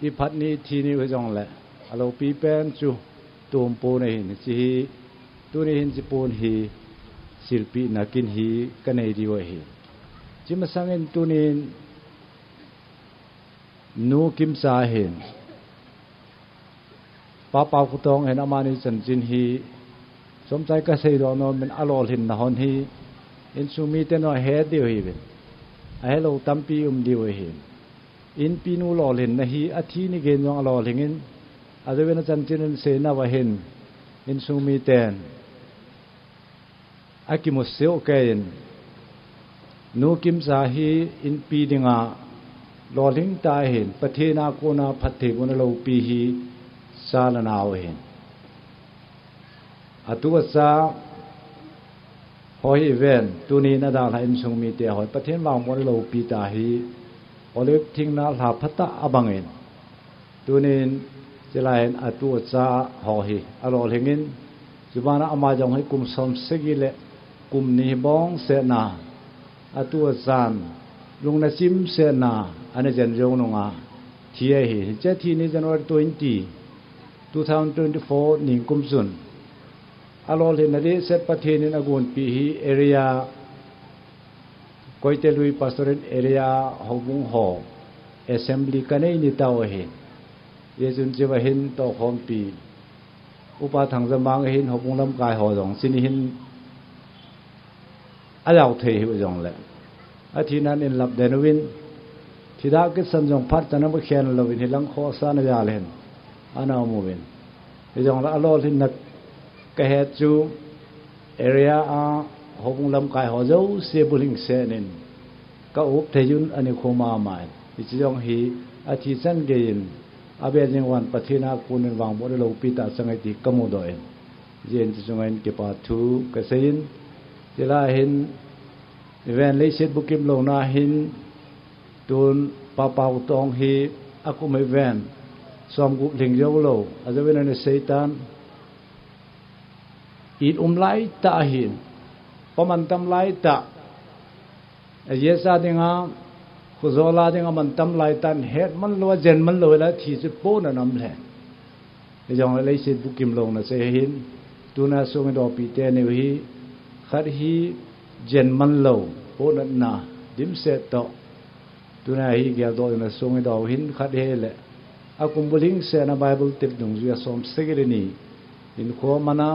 iphat ni, ithi ni u hijongle, aloupi pen chu tumpon ahin, hiche hi, tuni hin hiche pon hi silpehna kin hi kanei diu ahi. Hiche masangin tunin Nu Kimcha ahin, Pa Paokhoutong hin amani chanchin hi, chomchai kaseidoh nomin alolhinna hon hi, insung miten jong ahet diu ahiuvin, ahelou tampi um diu ahin. Inpinu lolhinna hi athi ni geiyin jong alolhingin, ajouvin achanchin in aseinauva hin, insung miten akimuseu keiyin, Nu Kimcha hi inpi dinga lolhing tah ahin, Pathen a kona phattheibohna loupi hi chalna nau ahin. Atu acha ho hi iven, tunin adalhah insung mite ho hi Pathen vangbohna loupi tah hi, Olive thingnalhah phatah abangin, tunin chulai hin atu acha ho hi alolhingin, chubana ama jong hi kum som sagi le kum ni hi bongsetna, atu achan lungna chimsetna ana jen jou nunga thi ahi. Hiche thi ni January twenty, two thousand twenty-four ningkum chun, alolhinna dehset Pathen in agonpeh hi area, Koitelui Pastorate Area houbung ho assembly kanei ni tau ahi. Hijeh chun chua hin tohkhompi Upa Thangjamang ahin, houbung lamkai ho jong chuni hin ajao thei hiu jongle, athinan inlap den uvin, thida kitsan jong phat chan a makhen louvin hilang khohsahna jal hin ana um uvin. Hijongle alolhinna kahet chu area a houbung lamkai ho jouse bulhingsetnin ka-up thei un anikho mama in. Hiche jong hi athi chan geiyin, abel jing uva Pathen a konin vangbohna loupi tah achang e ti kamudoh in, hijeh in hiche chunga hin kipa thu kaseiyin, chulai hin iven leiset bukim louna hin tun Pa Paokhoutong hi akum hi ven somgup lhing joulou, ajouvin ana seitan, it um laitah ahin, pa mantam laitah, ajeh cha dinga, Khujol a dinga mantam laitah in hetman lou, ajenman lou hile thi chu pohnat nam lheh. Hijongle leiset bukim louna cheh ahin, tuna song idohpeh teniu hi, khat hi jenman lou, pohnatna dimset toh, tuna hi geldoh dingna song idoh u hin khat hile, akum bulhingsetna Bible tep dungjuia som sagi le ni, hinkho mana,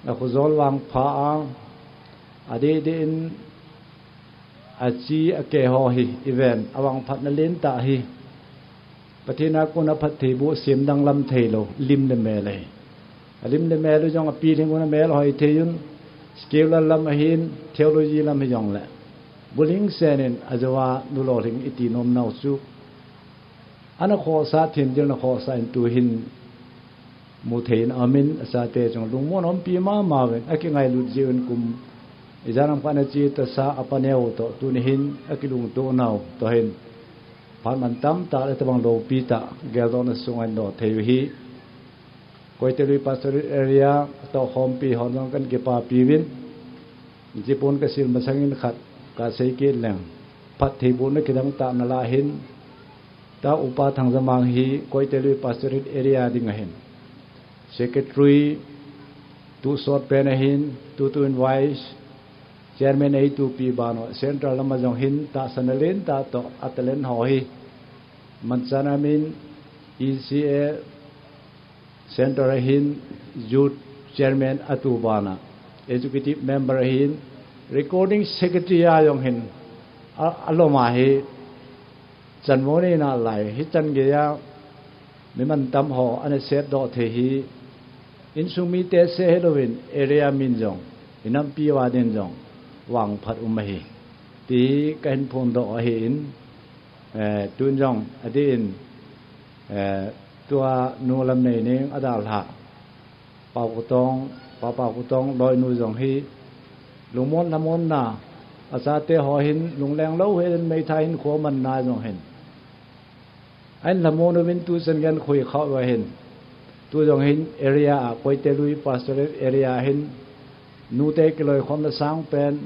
akhojol vangpha a, adehdeh in achi akeh ho hi iven, avangphatna lentah hi Pathen a kona phattheiboh sem danglam theilou, lim le mel ahi. Alim le mel u jong apilhing un amel hoi thei un, Secular lam ahin, theology lam hijongle, bulhingsen in ajou a nu lolhing iti nom nau chu ana khohsah, themjilna khohsah in tuhin muthei in aumin, achate chunga lungmon umpi mama uvin, akingailut jeh uvin kum ijat ham khat ana che tasa apa neo toh tuni hin akilungto nau toh hin phat mantam tah le tobang loupi tah geldohna sunga hin doh thei u ahi. Koite Lui Pastorate Area tohkhompi hon jong kahin kipapi uvin, hiche pon kasil masangin khat kasei kit leng, phattheibohna kidang tah nalah hin, tua Upa Thangjamang hi Koite Lui Pastorate Area dinga hin Secretary tusot pen ahin, tutu in Vice Chairman eitupi ban uva, Central lama jong hin tahsan alen tah toh a talent ho hi mansah in aumin, E C A Central a hin Youth Chairman atu bana, Executive Member a hin, Recording Secretary a jong hin a, alom a hi chanvo nei nalai, hichan geiya mi mantam ho ana setdoh thei hi, insung mite seh hilouvin area min jong, inampi uva din jong vangphat um ahi, ti kahin phondoh ahin, eh, tun jong adeh in, eh, tua nu Lamneining adalhah Pau Khotong, Pa Pau Khotong loinu jong hi lungmon lhamonna, achate ho hin lungleng lou hel in meithai hinkho amanna jong hin ahin lhamon uvin tuchan geiya ahin khoikha uva hin, tu jong hin area a Koite Lui Pastorate Area a hin nute kiloikhomna sangpen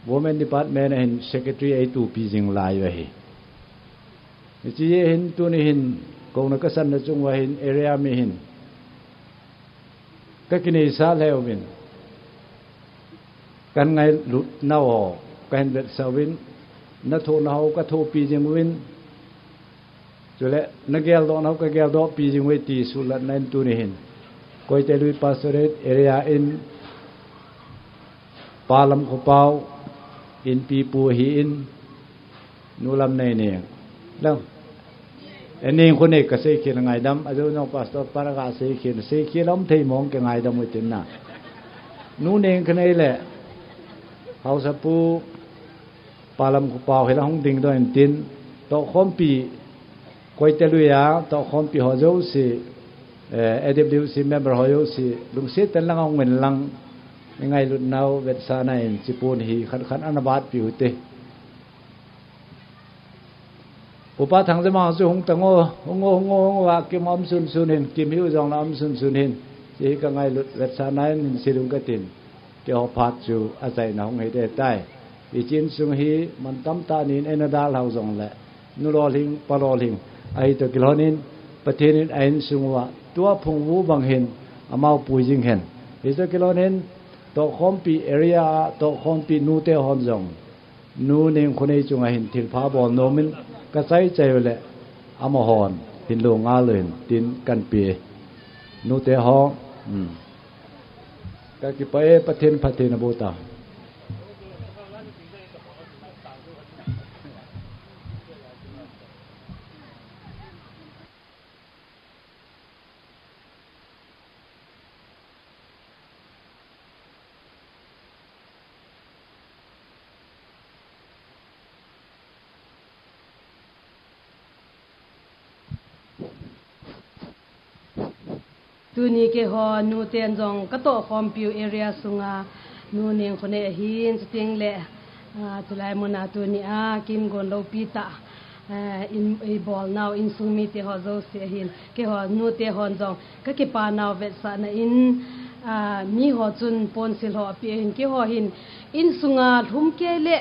Women Department a hin Secretary eitupi jing lai uva ahi. Hiche hin tuni hin kouna kasanna chung uva hin area mi hin kakineisah lheh uvin, kahin ngailut nau ho kahin vetsah uvin, nathohna ho kathohpi jing uvin, chule nageldoh nau kageldohpi jing uve ti suhlatna in tuni hin Koite Lui Pastorate Area in Pa Lamkhopao inpipu ahin, nu Lamneining. Lam. E, Nengkhonei kaseikhel ngaidam, ajou jong Pastor pa kaseikhel, seikhel aum thei mong kingaidam u hitin na. Nu Nengkhonei le Haosapu Pa Lamkhopao hi la hung dingdoh intin, tohkhompi, Koite Lui a tohkhompi ho jouse, eh, A W C member ho jouse lungset tah in lang ahung in lang, ingailutnau vetsahna in hiche pon hi khat khat ana batpi u hite. Upa Thangjamang chu hung tan o, hung o, hung o, hung o, a kim um sunsun hin, kim hiu jong la um sunsun hin, hiche hi kangailut vetsahna in hin silung katin. Keiho phat chu achaina hung hite tai. Hiche insung hi mantam tah nin eina dalhau jongle, nu lolhing, pa lolhing ahi toh kilhonin, Pathen in a insung uva tua phungvuh bang hin amau pui jing hen. Hitoh kilhonin, tohkhompi area a tohkhompi nute hon jong, nu Nengkhonei chunga hin thilpha bol nomin kachai chai uleh, amahon hin lungngai lou hen tin kahin pe. Nute ho, hmm. Kakipah e, Pathen phatthei naboh tau. Tuni keiho nuten jong katohkhompiu area sunga nu Nengkhonei ahin, chuteng le, ah, chulai muna tuni a kin gon loupi tah, ah, in, eibolnau insung mite ho jouse ahin, keiho nute hon jong kakipanau vetsahna in, ah, miho chun ponsil ho apeh ahin, keiho hin insunga lhumkei le,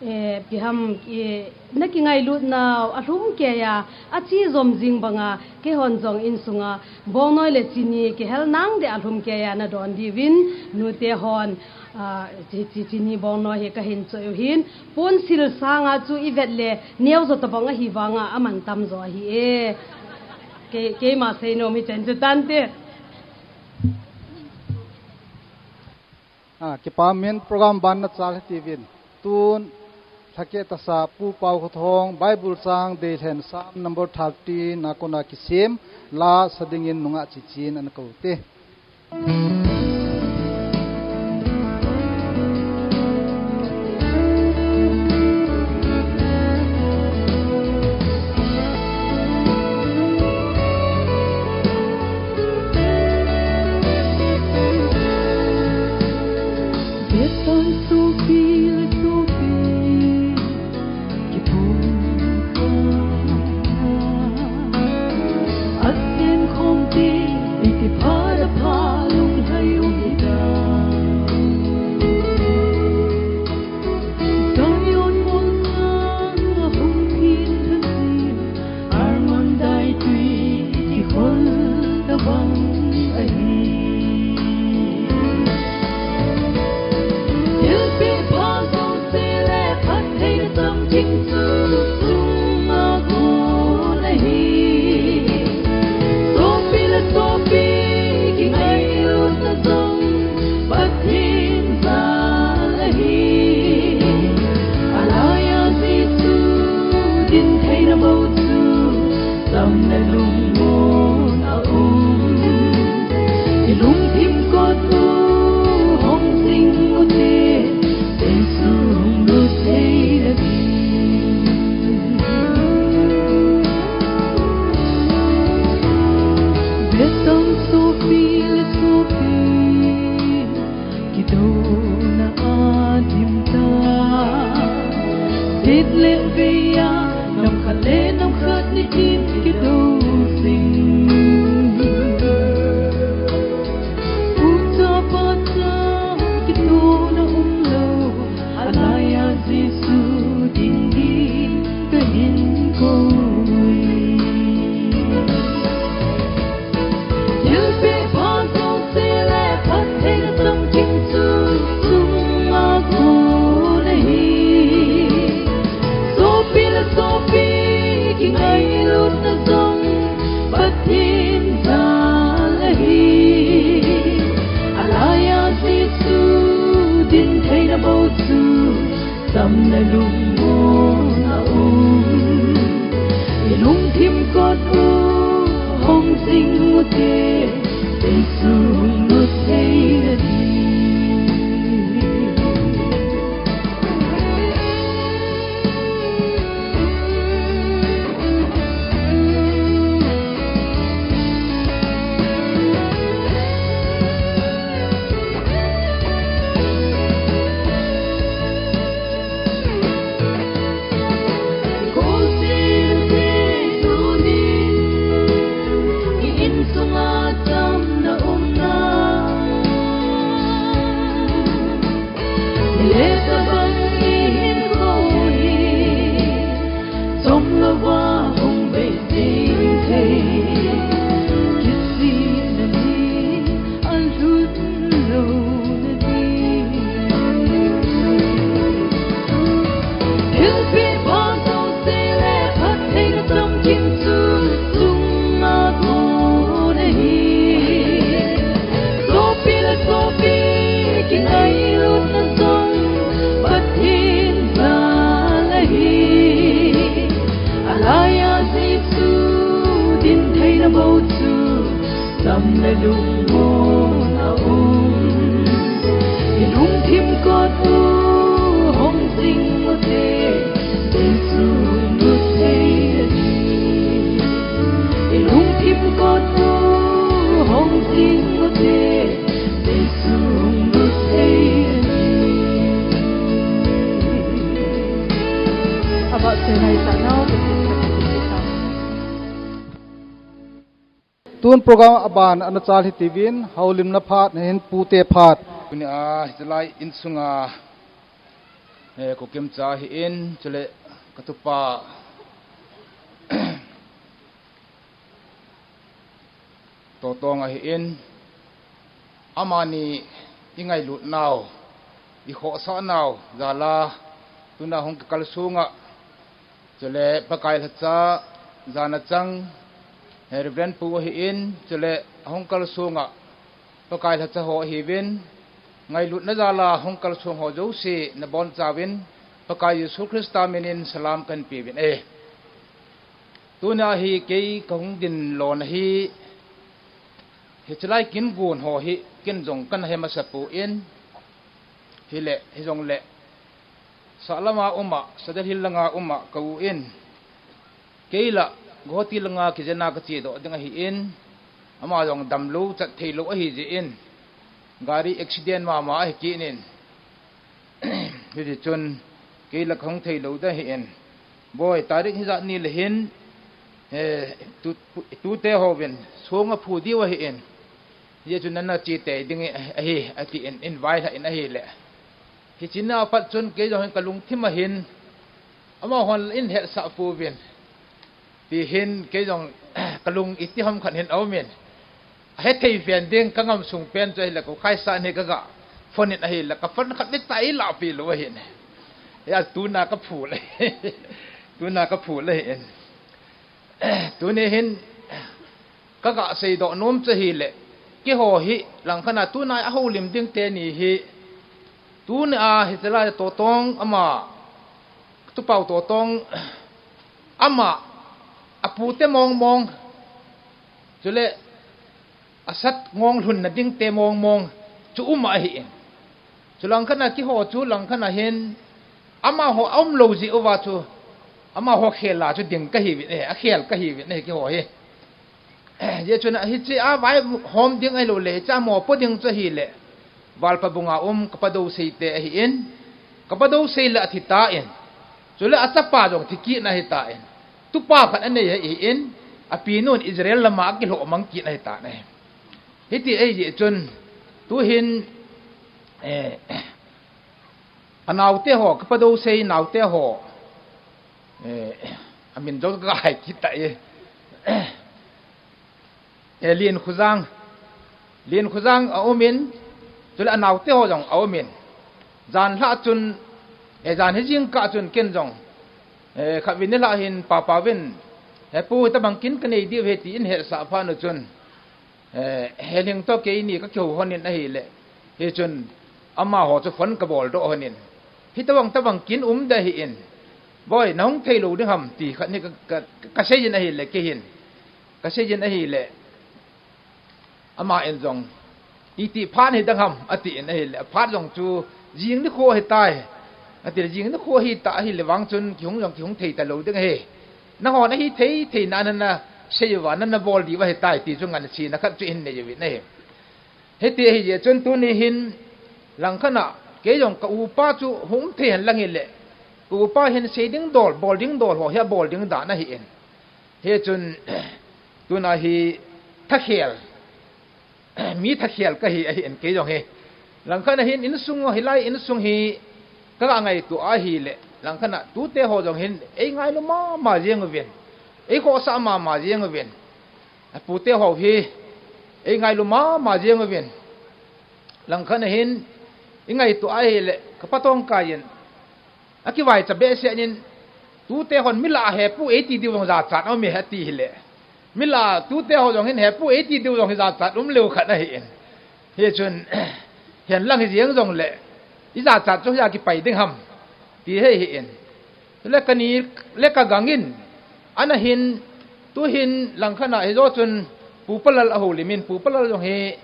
eh, piham, eh, nakingailutnau alhumkeiya, achejom jing banga, keihon jong insunga bongnoi le chini kihel nang dia alhumkeiya nadon diuvin, nute hon, ah, chi, chi, chini bongnoi hi kahin choi u hin, ponsil sanga chu ivet le, neojo tobang ahi vanga, amantam jo ahi e. Kei, keima seinom hichan chu tante. Ah, kipa min, program ban nachal hitiuvin. Tun, lhakeh tasa Pu Paukhothong, Bible chang deilhen Psalm number thirteen a kona kisem, la sa dingin nungah chichin ana koute. Sung lut thei na ding. Betong sopi le sopi, kidouna a dim ta. Sit le vei a, nam khat le nam khat ni tin kidou sing. Ucha pacha, kidouna um lou. Alaiya Jesu ding ding kahin koi. Thilpeh pha jouse le phattheina chamkim chu chunga kon ahi. Sopi le sopi kingailutna jong Pathen jal ahi. Alaiya Jesu ding theina bou chu samna lungmon a um. I lungthim kot u hong jing u te, Jesu hung lut thei na ding. Alaiya Jesu ding theina bou chu samna lungmon a um. I lungthim kot u hong jing u te, Jesu hung lut thei na ding. I lungthim kot u hong jing u te, Jesu hung lut thei na ding. Aba se nai ta nau, Pathen thangvah in. Tun program aban ana chal hitiuvin, houlimna phat, nahin pute phat. Tunia, hitilai insunga, eh, Kukim cha ahin, chule katupa Totong ahin, amani i ngailut nau, i khohsah nau, jal a, tuna hung kikal sunga, chule Pakai lhacha, jana chang, Reverend Pu ahin, chule hung kal sunga, Pakai lhacha ho ahiuvin, ngailutna jal a hung kal sung ho jouse, nabonchauvin, Pakai Jesu Christa minin salam kahin peuvin e. Tunia hi kei kahung ding lona hi, hitilai kin gon ho hi, kin jong kana he masa poi, hile, hijongle, sahlam a um a, Sadar Hill langa um a, ka u in, kei la, Guwahati langa kijena kache doh ding ahin, ama jong damlou, chat theilou ahi jeh in, gari accident mama ahi kit in, hiti chun, kei la kahung theilou ding ahin, Boi, tarik hijat ni le hin, eh, tu, tute hovin, song aphu diu ahin, hijeh chun nana che tei ding ahi, atin, invite lhah in ahile. Hiche a pat chun kei jong hin kalungthim a hin, amahon in hetsah pouvin. Ti hin kei jong kalung iti ham khat hin aumin. Ahethei pen ding kangam sung pen chu ahile, ko khai sa ni kaga phone in ahile, ka phone khat ni tai la pi lou ahin. Ya tuna kaphu le. Tuna kaphu le hin. Tuni hin, kaga seidoh nom chu ahile, keiho hi, langkhat a tuna a houlim ding teni hi, tuni a hitilai Totong ama, Tupau Totong ama, apute mong mong, chule asat ngong lhunna dingte mong mong, chu um ahin. Chu langkhat a keiho chu langkhat a hin amaho aum lou jeh uva chu amaho khel a chu ding kahiuvin ahi, akhel kahiuvin ahi keiho hi. Hijeh chun hiche a vaihom ding ahilou le, hiche a mopo ding chu ahile, Valpabung a um ka Pa Dousei te ahin, ka Pa Dousei le athi tan, chule achapa jong thi kit na ahitan, tupa khat anei ahin, apinun Israel lama akilhoh mang kit na ahitan ahi. Hiti ahijeh chun, tuhin, eh, anaote ho, ka Pa Dousei naote ho, eh, amin jong kahai kit tai. Eh, Lien Khojang, Lien Khojang aumin, chule anaote ho jong aumin. Jan lhah chun, eh, jan hi jingkah chun ken jong, eh, khatvei nilhah hin Papa vin, "He pu, hitabang kin kanei diu ahi," tin hetsah phat u chun, eh, Helhing toh keini kakihou lhonin ahile, hichun amaho chu phone kabol doh lhonin, "Hitabang tabang kin um ding ahin, boi, nahung thei lou ding ham?" ti khat hi ka, ka, kaseijin ahile, keihin kaseijin ahile, aman jong, "Iti phat hiding ham?" atin ahile, "Aphat jong chu jing nikho ahitai," ati, "Jing nikho ahitah ahile vang chun kihung jong kihung thei talou ding ahi. Nahon ahithei thei na nana sei uva, nana bol diu ahitai," ti chu ngansena khat chu hin nei uvin ahi. Hiti ahijeh chun tuni hin langkhat a kei jong ka upa chu hung thei henlang hile, ka upa hin sei ding dol, bol ding dol ho hi abol ding dan ahin. Hichun, tuna hi thakhel, mi thakhel kahi ahin kei jong hi. Langkhat a hin insung, hilai insung hi kaga ngaito ahile, langkhat a tute ho jong hin eingailu mama jeng uvin, eikhohsah mama jeng uvin. Apute ho hi eingailu mama jeng uvin. Langkhat a hin ingaito ahile, ka Pa Tongkai in akivaicha behseh in, "Tute hon mi lah a he pu eiti diu jong jachat aume," ati hile, mi lah a tute ho jong hin he pu eiti diu jong hi jachat um leu khat ahin. Hichun, "Henlang hijeng jongle ijachat chu hia kipai ding ham?" ti ahin. Chule kani le kagang in, ana hin, tuhin langkhat a hijo chun Pu Palal ahoulimin, Pu Palal jong hi,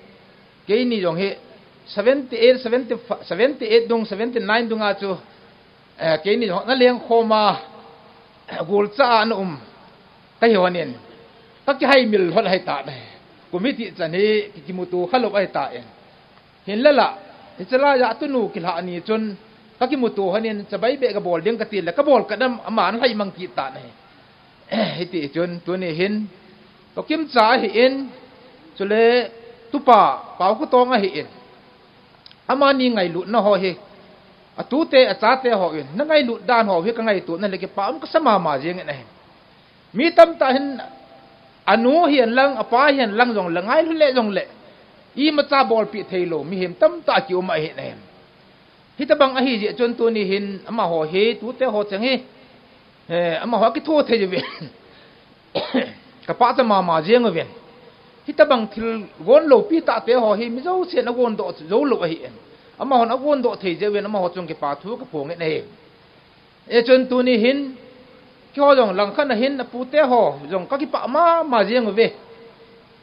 keini jong hi, seventy eight, seventy, seventy eight dung, seventy nine dunga chu, eh, keini jong naleng khoma, eh, golcha a ana um kahi lhonin, kakihaimil lhon ahitan ahi. Kum hiti chan hi ki, kimuto khalou ahitan. Hinla la, hiche laiya tunu kilhah ni chun kakimuto lhonin, chabai beh kabol ding kati le, kabol kah in aman alhai mang kit tan ahi. Hiti chun tuni hin, Tokim cha ahin, chule tupa Paokotong ahin, amani ngailutna ho hi, atute achate hon nangailut dan ho hi kangaito na le kipa um kasa mama jengin ahi. Mi tamtah hin anu hihen lang, apa hihen lang jongle, ngailu le jongle, imacha bolpeh theilou mihem tamtah kium ahin ahi. Hitabang ahijeh chun tuni hin amaho hi, tute ho cheng hi, eh, amaho akitho thei uvin, kapahcha mama jeng uvin. Hitabang thil gon loupi tahte ho hi mi jousen agondoh joulou ahin, amahon agondoh thei jeh uvin amaho chung kipa thu kaphongin ahi. Hichun tuni hin, keiho jong langkhat a hin apute ho jong kakipah mama jeng uve.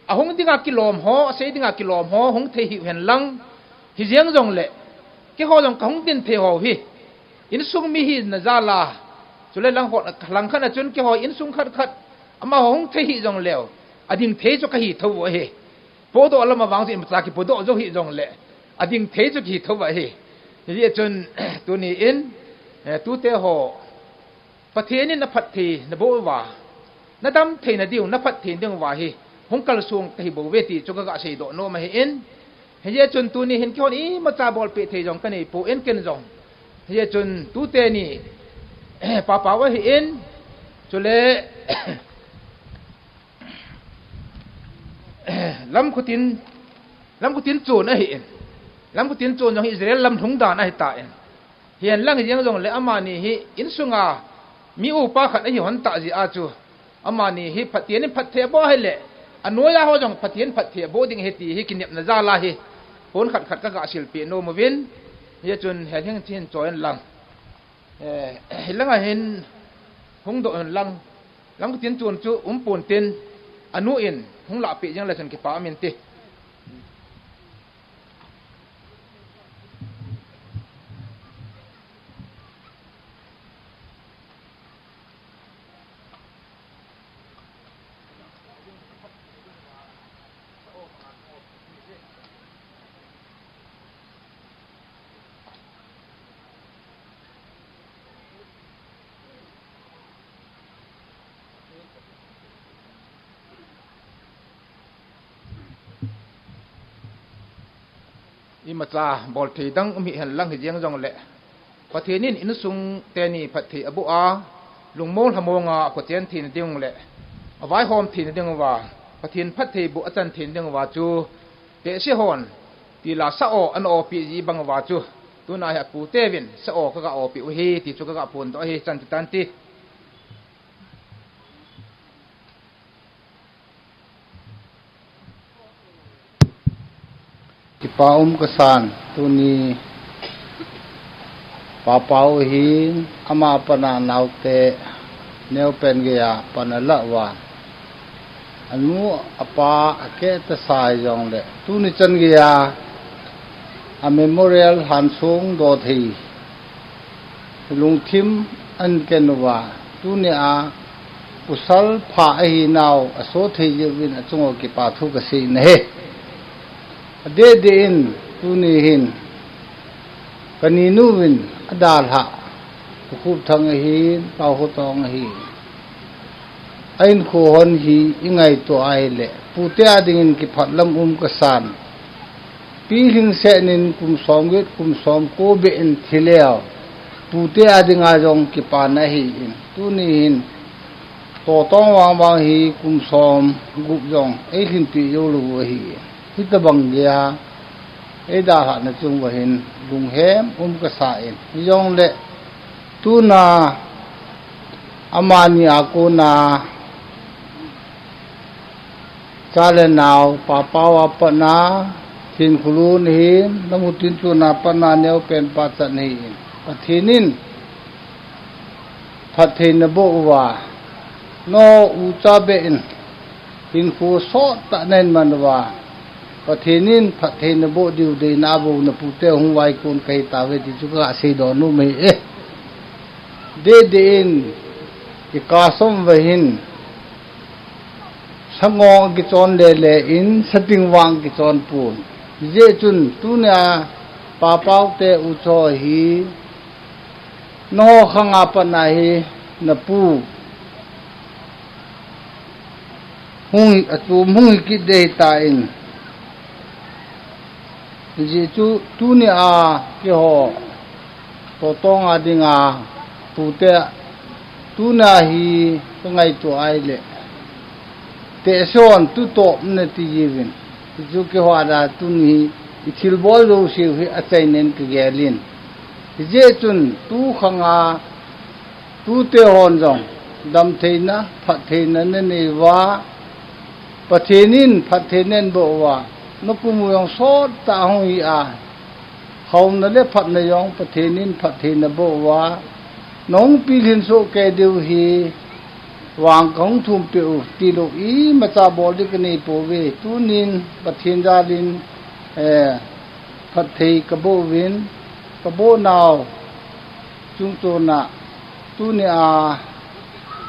Ahung dinga kilom ho, asei dinga kilom ho hung thei hih hen lang, hijeng jongle, keiho jong kahung din thei ho hi, insung mi hina jal a, chule langho, langkhat a chun keiho insung khat khat, amaho hung thei hih jongleu, ading thei chu kahi thou ahi. Podoh lam a vang chu imacha kipodoh jou hih jongle, ading thei chu kihi thou ahi. Hijeh chun, tuni in, eh, tute ho, Pathen in naphatthei naboh uva, nadam thei nadiu, naphatthei ding uva hi hung kalsong kahi bouve ti chu kaga seidoh nom ahin. Hijeh chun tuni hin keihon imacha bolpeh thei jong kanei poi, ken jong. Hijeh chun tute ni, Papa u ahin, chule, Lamkhutin, Lamkhutinchon ahin. Lamkhutinchon jong hi Israel lam lhung dan ahitan. Hihen lang hijeng jongle amani hi insunga mi upa khat ahi lhon tah jeh a chu, amani hi Pathen in phatthei aboh ahile, anoiya ho jong Pathen phatthei aboh ding ahi ti hi kinepna jal a hi, pon khat khat kaga silpeh nom uvin. Hichun Helhing chu hin choi in lang. Eh, hilanga hin hungdoh hen lang, Lamkhutinchon chu umpon tin, anu in hung lahpeh jeng le chun kipa um inte. Imacha bolthei dang um hihen lang hijeng jongle, Pathen in insung teni phatthei aboh a, lungmong lhamong a khochen theina ding le avaihom theina ding uva, Pathen phatthei boh achan theina ding uva chu, tehse hon tila sa-o ana opi ji bang uva chu, tuna hi apute uvin sa-o kaga opi u ahi ti chu kaga phondoh ahi, chan chu tan ti. Kipa um kasan, tuni Papau hin ama pana naote neopen geiya pan ala uva, anu apa akeh tasa jongle, tuni chan geiya a memorial hansong dothei lungthim ahin ken uva, tunia pasal pha ahinau aso thei jeh uvin achunga kipa thu kasei nahi. Adeh deh in tuni hin kaninu vin adalhah, Pu Khupthang ahin, Pau Khotong ahin, a hinkho hon hi ingaito ahile, pute adingin kiphatlam um kasan. Pilhing sehnin kum somget, kum somko beh in thi leu, pute adinga jong kipana ahin, tuni hin Totong vangvang hi kum somgup jong eilhinpeh joulou ahi. Hitabang geiya eidalhahna chung uva hin lunghem um kasan, hijongle tuna amani a kona cha le nao, Papau a patna, Thinkholun ahin, Namutinchun a patna neopen pachat ahin, Pathen in phatthei naboh uva, nangho ucha beh in hinkho sottah nahin man uva, Pathen in phatthei naboh diu deina abou napute hung vaikon kahitauve ti chu kaseidoh nom ahi e. Deh deh in, ikah som uva hin sangong kichon lele in sating vang kichon pon. Hijeh chun tunia Papau te ucha hi nangho khanga patna hi napu hung hi, achom hung hi kit ding ahitan, hijeh chun tunia keiho Totong a dinga pute, tuna hi kangaito ahile, tehse hon tutop nati jiuvin, hichu keiho a tuni hi ithilbol jouseu hi achaina in kagelin. Hijeh chun tukhanga tute hon jong damtheina, phattheina nanei uva, Pathen in phatthei nahin boh uva, nakum u jong sottah hung hi a, haona le phatna jong Pathen in phatthei naboh uva, nahung pilhin soh kei diu hi vang kahung thumpeh u tilou imacha bol ding kanei pouve. Tunin Pathen jalin, eh, phatthei kaboh uvin, kaboh nau chungchona tunia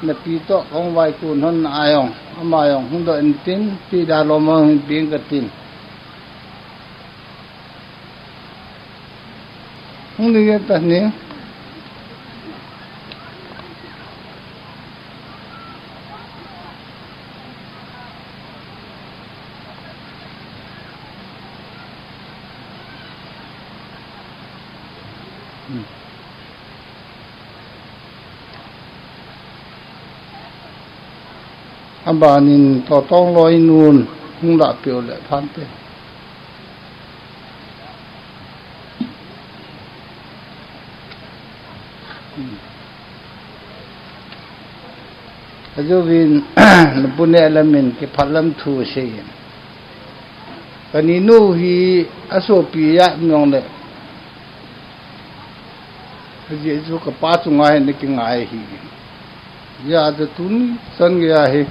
napi toh kahung vaikon hon a jong, ama jong hung doh intin, pi dalom hung hinpeh ing katin. Hung ding e tani. Abanin Totong loinun hung lahpeh u le phante. Ajouvin, napu neh lamin kiphatlam thu seiyin. Kaninu hi asopi a um jongle, ajeh chu kapa chunga hin nakingai ahi. Hijeh a chu tuni chan geiya hi,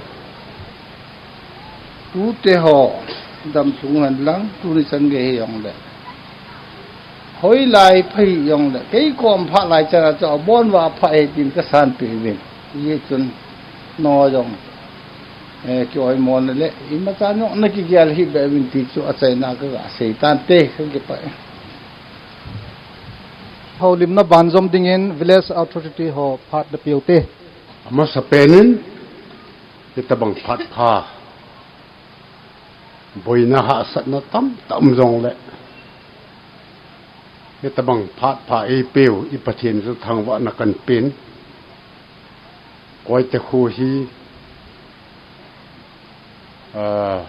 tute ho damsung hen lang, tuni chan gei hijongle, hoilai pha hijongle, kei kom phalai chan a chu abon uva apha e tin kasanpeh uvin. Hijeh chun nangho jong, eh, kioimona le imacha jong nakigel hih beh uvin ti chu achaina kaga sei tante, kakipah e. Houlimna banjom dingin Village Authority ho phat napeh u te. Amasapen in, hitabang phat pha, boina hahsatna tamtah um jongle, Hitabang phat pha eipeu i Pathen chu thangvahna kahin pen. Koite kho hi, ah,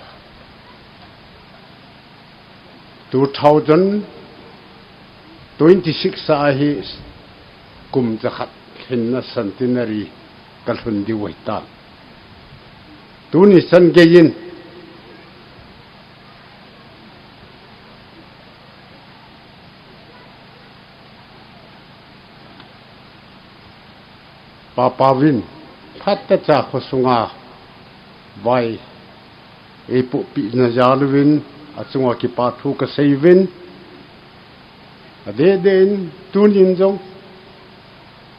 two thousand twenty-six a hi kum jakhat lhinna centenary kalhun diu ahitan. Tuni chan geiyin Papauvin phatechan khosunga vai eipohpeh na jal uvin achunga kipa thu kasei uvin. Adeh deh in tunin jong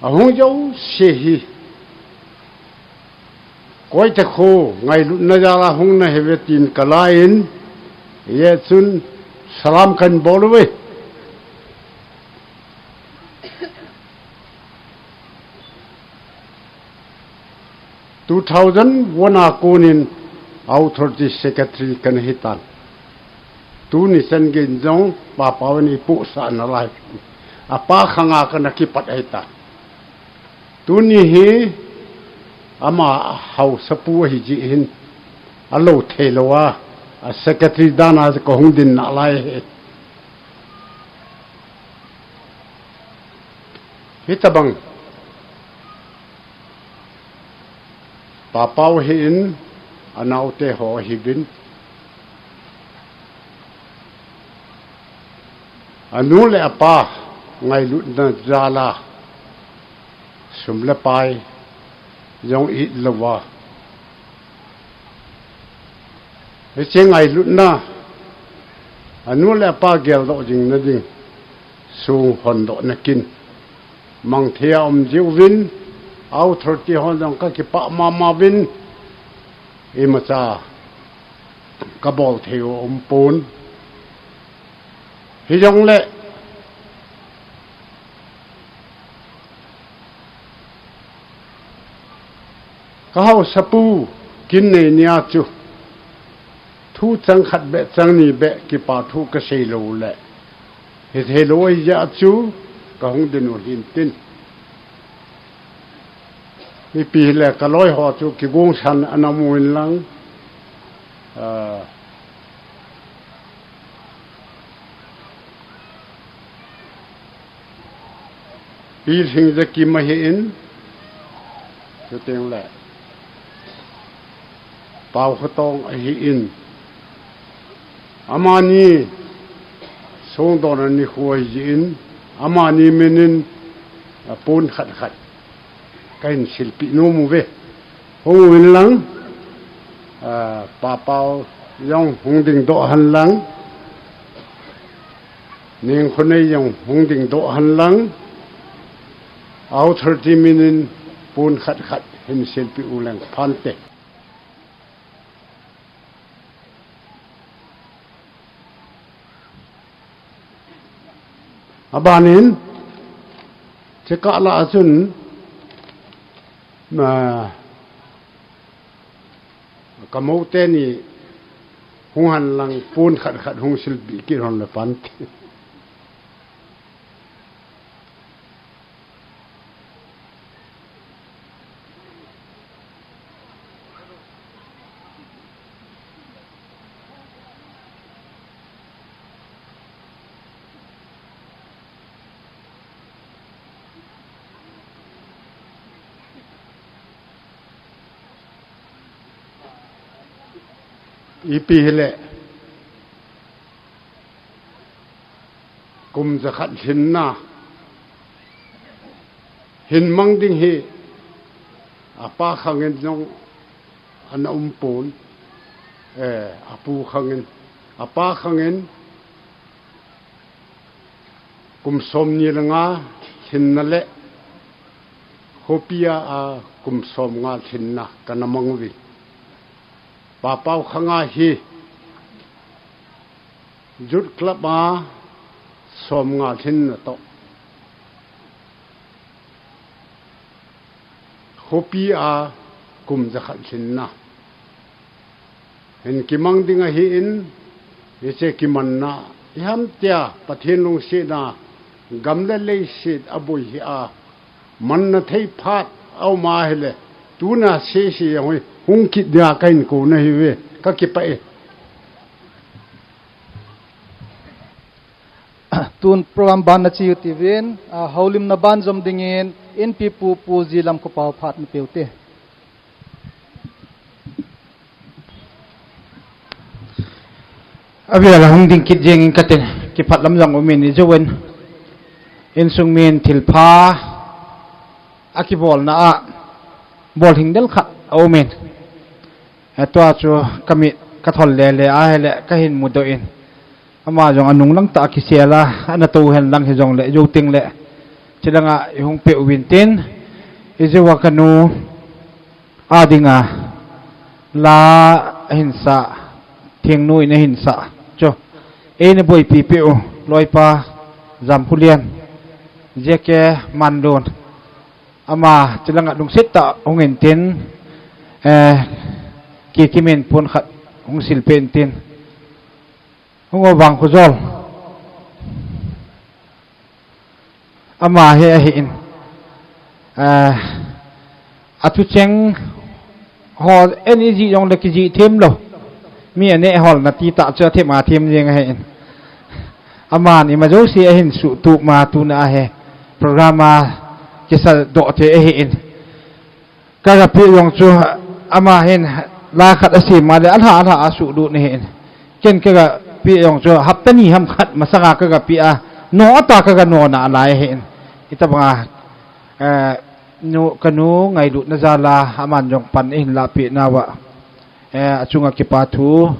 ahung jouse hi koite kho ngailutna jal a hung nahiuve tin kalain, hijeh chun salam kahin bol uve. Two thousand one a konin Authority Secretary kana hitan. Tuni chan geiyin jong Papauvin eipohsah nalai. Apa khanga kana kipat ahitan. Tuni hi ama haosapu ahi jeh hin alou theilou a, a secretary dan a kahung din nalai ahi. Hitabang Papau hi in, anaote ho hiuvin, anu le apa ngailutna jal a sum le pai jong itlou a, hiche ngailutna, anu le apa geldoh jing nading sung hondoh na kin mang thei a um jiuvin, authority hon jong kakipah mama uvin, imacha kabol thei u umpon. Hijongle kahaosapu kin nei nia chu thu chang khat beh chang ni beh kipa thu kasei lou le hithei lou ahi jeh a chu kahung din u hintin. Ipi hile kaloi ho chu kigongsan ana mu in lang, ah, Pi Lhingzakim ahi in, chuteng le Pau Khatong ahi in, amani songdohna nikho ahi jeh in, amani min in, ah, pon khat khat kahin silpeh nom uve. Hung uvin lang, ah, Papau jong hung dingdoh hen lang, Nengkhonei jong hung dingdoh hen lang, authority min in pon khat khat hin silpeh u leng phante. Abanin, chekah lah a chun, ah, kamou teni hung hen lang pon khat khat hung silpeh kit hen le phante. Ipi hile kum jakhat lhinna hin mang ding hi apa khangin jong ana umpon, eh, apu khangin, apa khangin kum somni le nga lhinna le khopi a, a kum somnga lhinna kana mang uve. Papau khanga hi Youth Club a somnga lhinna toh khopi a kum jakhat lhinna hin kimang ding ahi in, hiche kimanna iham tia Pathen lungsetna Gam le leiset aboi hi a, manna thei phat a um a hile, tuna sese jong hi hung kit dia kahin kou nahiuve, kakipah e. Tun program ban nache u tiuvin, a, houlimna ban jom dingin, Inpipu Pu Jilamkhopao phat napeu te. Avel a hung ding kit jeng in katin, kiphat lam jong um in, ijou in, insung min thilpha akibolna a, bol hing del khat aum in. Eh, tua chu kamit kathol le le ahile kahin mudoh in. Ama jong anung lang tah a kisel a, ana tou hen lang hijongle, jou teng le, chilanga ihung peh uvin tin, ijou a kanu a dinga, la ahin sa, Thingnu in ahin sa chu, eina boipi peh u, loipa Jamkhulian, J K Manlun, ama chilanga lungset tah hung in tin, eh, kikimin pon khat hung silpeh in tin. Hung o Vangkhojol. Ama hi ahin. Ah, athucheng ho eini jih jongle kijih them lou. Mi aneh holna ti tah chu athem athem jeng ahin. Aman ima jouse ahin suhtup ma tuna ahi. Program a kisa doh thei ahin. Kaga peh jong chu ama hin la khat asem a le alha alha a suhlut ahin. Ken kaga peh jong chu hapta ni ham khat masanga kaga peh a, no ata kaga nona alai ahin. Hitabanga, eh, nu, kanu ngailutna jal a aman jong pan ahin lahpeh nauva, eh, achunga kipa thu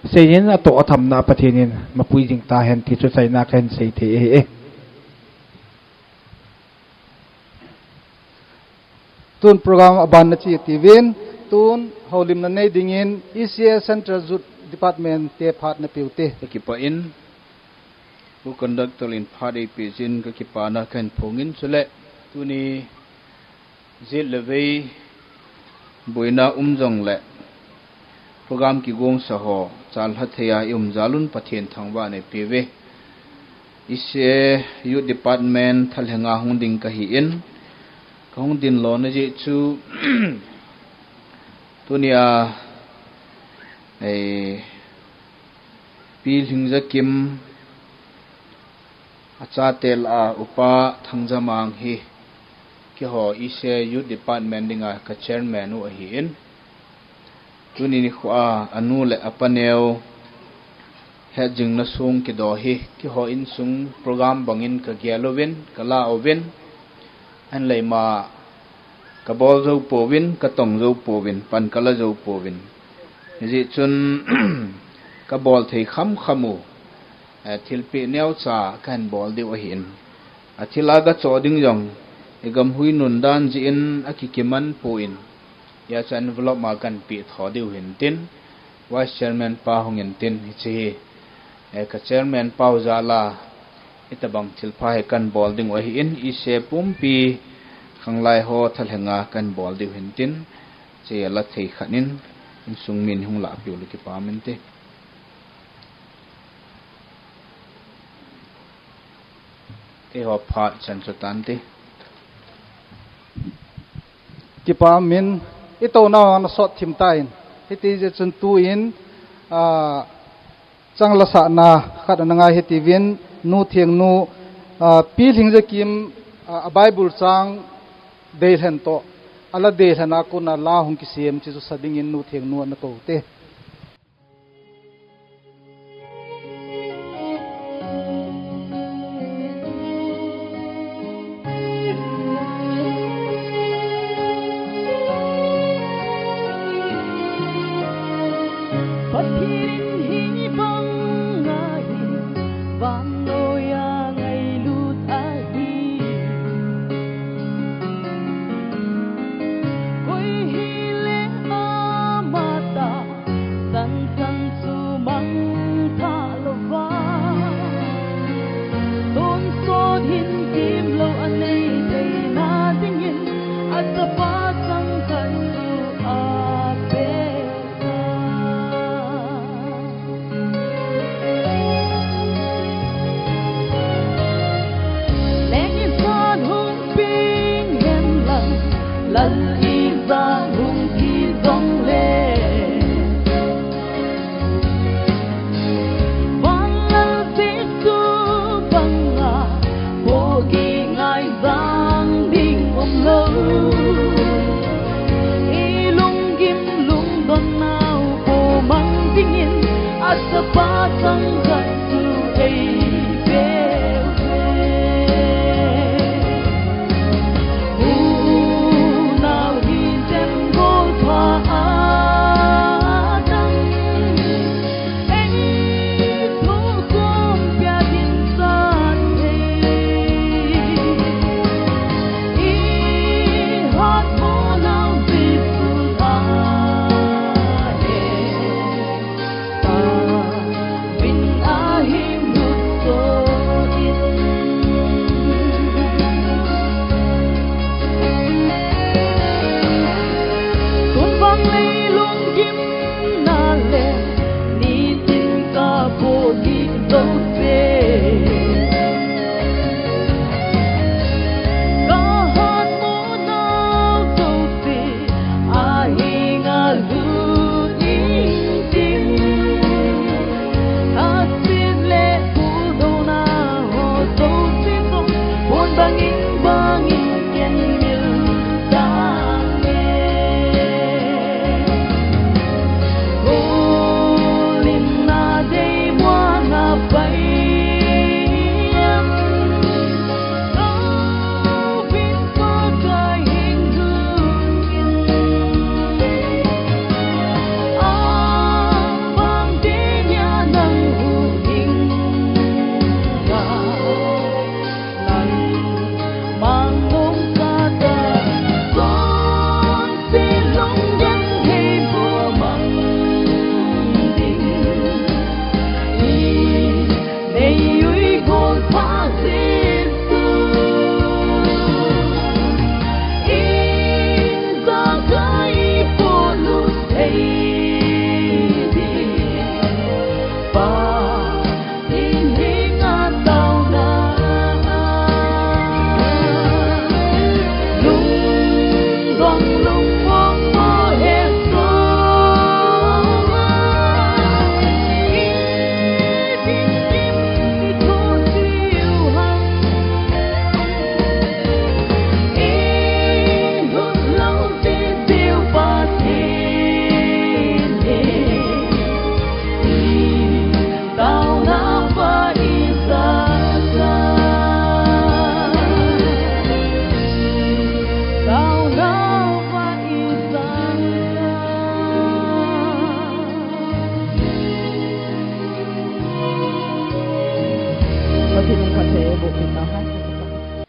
seiyin atoh athamna Pathen in mapui jing tahen ti chu chaina kahin sei thei ahi e. Tun program aban nache tiuvin, tun houlimna nei dingin E C A Central Youth Department te phat napeu te. Kakipah in, Pu Conductor in phat eipeh jeh in kakipana kahin phong in, chule tuni jet le vei boina um jongle, program kigongsa ho, chalha thei a i um jal un Pathen thangvahna ipeuve. E C A Youth Department thalhenga hung ding kahin, kahung ding lona jeh chu, tunia, eh, Pi Lhingzakim, achate lah a Upa Thangjamang hi, keiho E C A Youth Department dinga ka chairman u ahin. Tuni nikho a anu le apa neo hetjingna song kido hi, keiho insung program bangin kagel uvin, kala uvin, ahinla ima kabol jou pouvin, katong jou pouvin, pan kala jou pouvin. Hijeh chun, kabol thei kham kham u, eh, thilpeh neocha kahin bol diu ahin. Athil a gachoh ding jong, igam hui nun dan jeh in akikiman pon, hijeh chun envelope ma kahin peh tho diu hintin, Vice Chairman pa hung intin, hiche hi, eh, ka Chairman pau jal a, hitabang thilpha hi kahin bol ding u ahin, E C A pumpi khanglai ho thalhenga kahin bol diu hintin, hiche la thei khat in, insung min hung lahpeh u le kipa um inte. Keiho phat chan chu tante. Kipa um in, itouna ana sot thim tan. Hiti jeh chun tuin, ah, changlasahna khat ana ngai hitiuvin, Nu Thengnu, ah, Pi Lhingzakim, ah, a Bible chang deilhen toh, ala deilhen a kona la hung kisem chu sa dingin Nu Thengnu ana tou te. Pathen hi bang ngai, vannoi a ngailut ahi. Koi hile ama ta Lal i zah hung thi jong le, vanlal Jesu banga pohgih ngai jang ding um lo. I lunggim lungdon nau pomang dingin a chapa changkhat chu ei peuve. Unau hi jem golpha a dang, ei thokhom pia ding chan thei. I hatmo nau Jesu a he. Tavin ahi lut so in. Tun vang leilung gimna le nitin ka pohgih jouse, ka hatmo nau jouse ahi ngalut intin. Asit le puldouna ho jouse jong pon bangin bangin ken mil tange. Holimna dei muana pai am.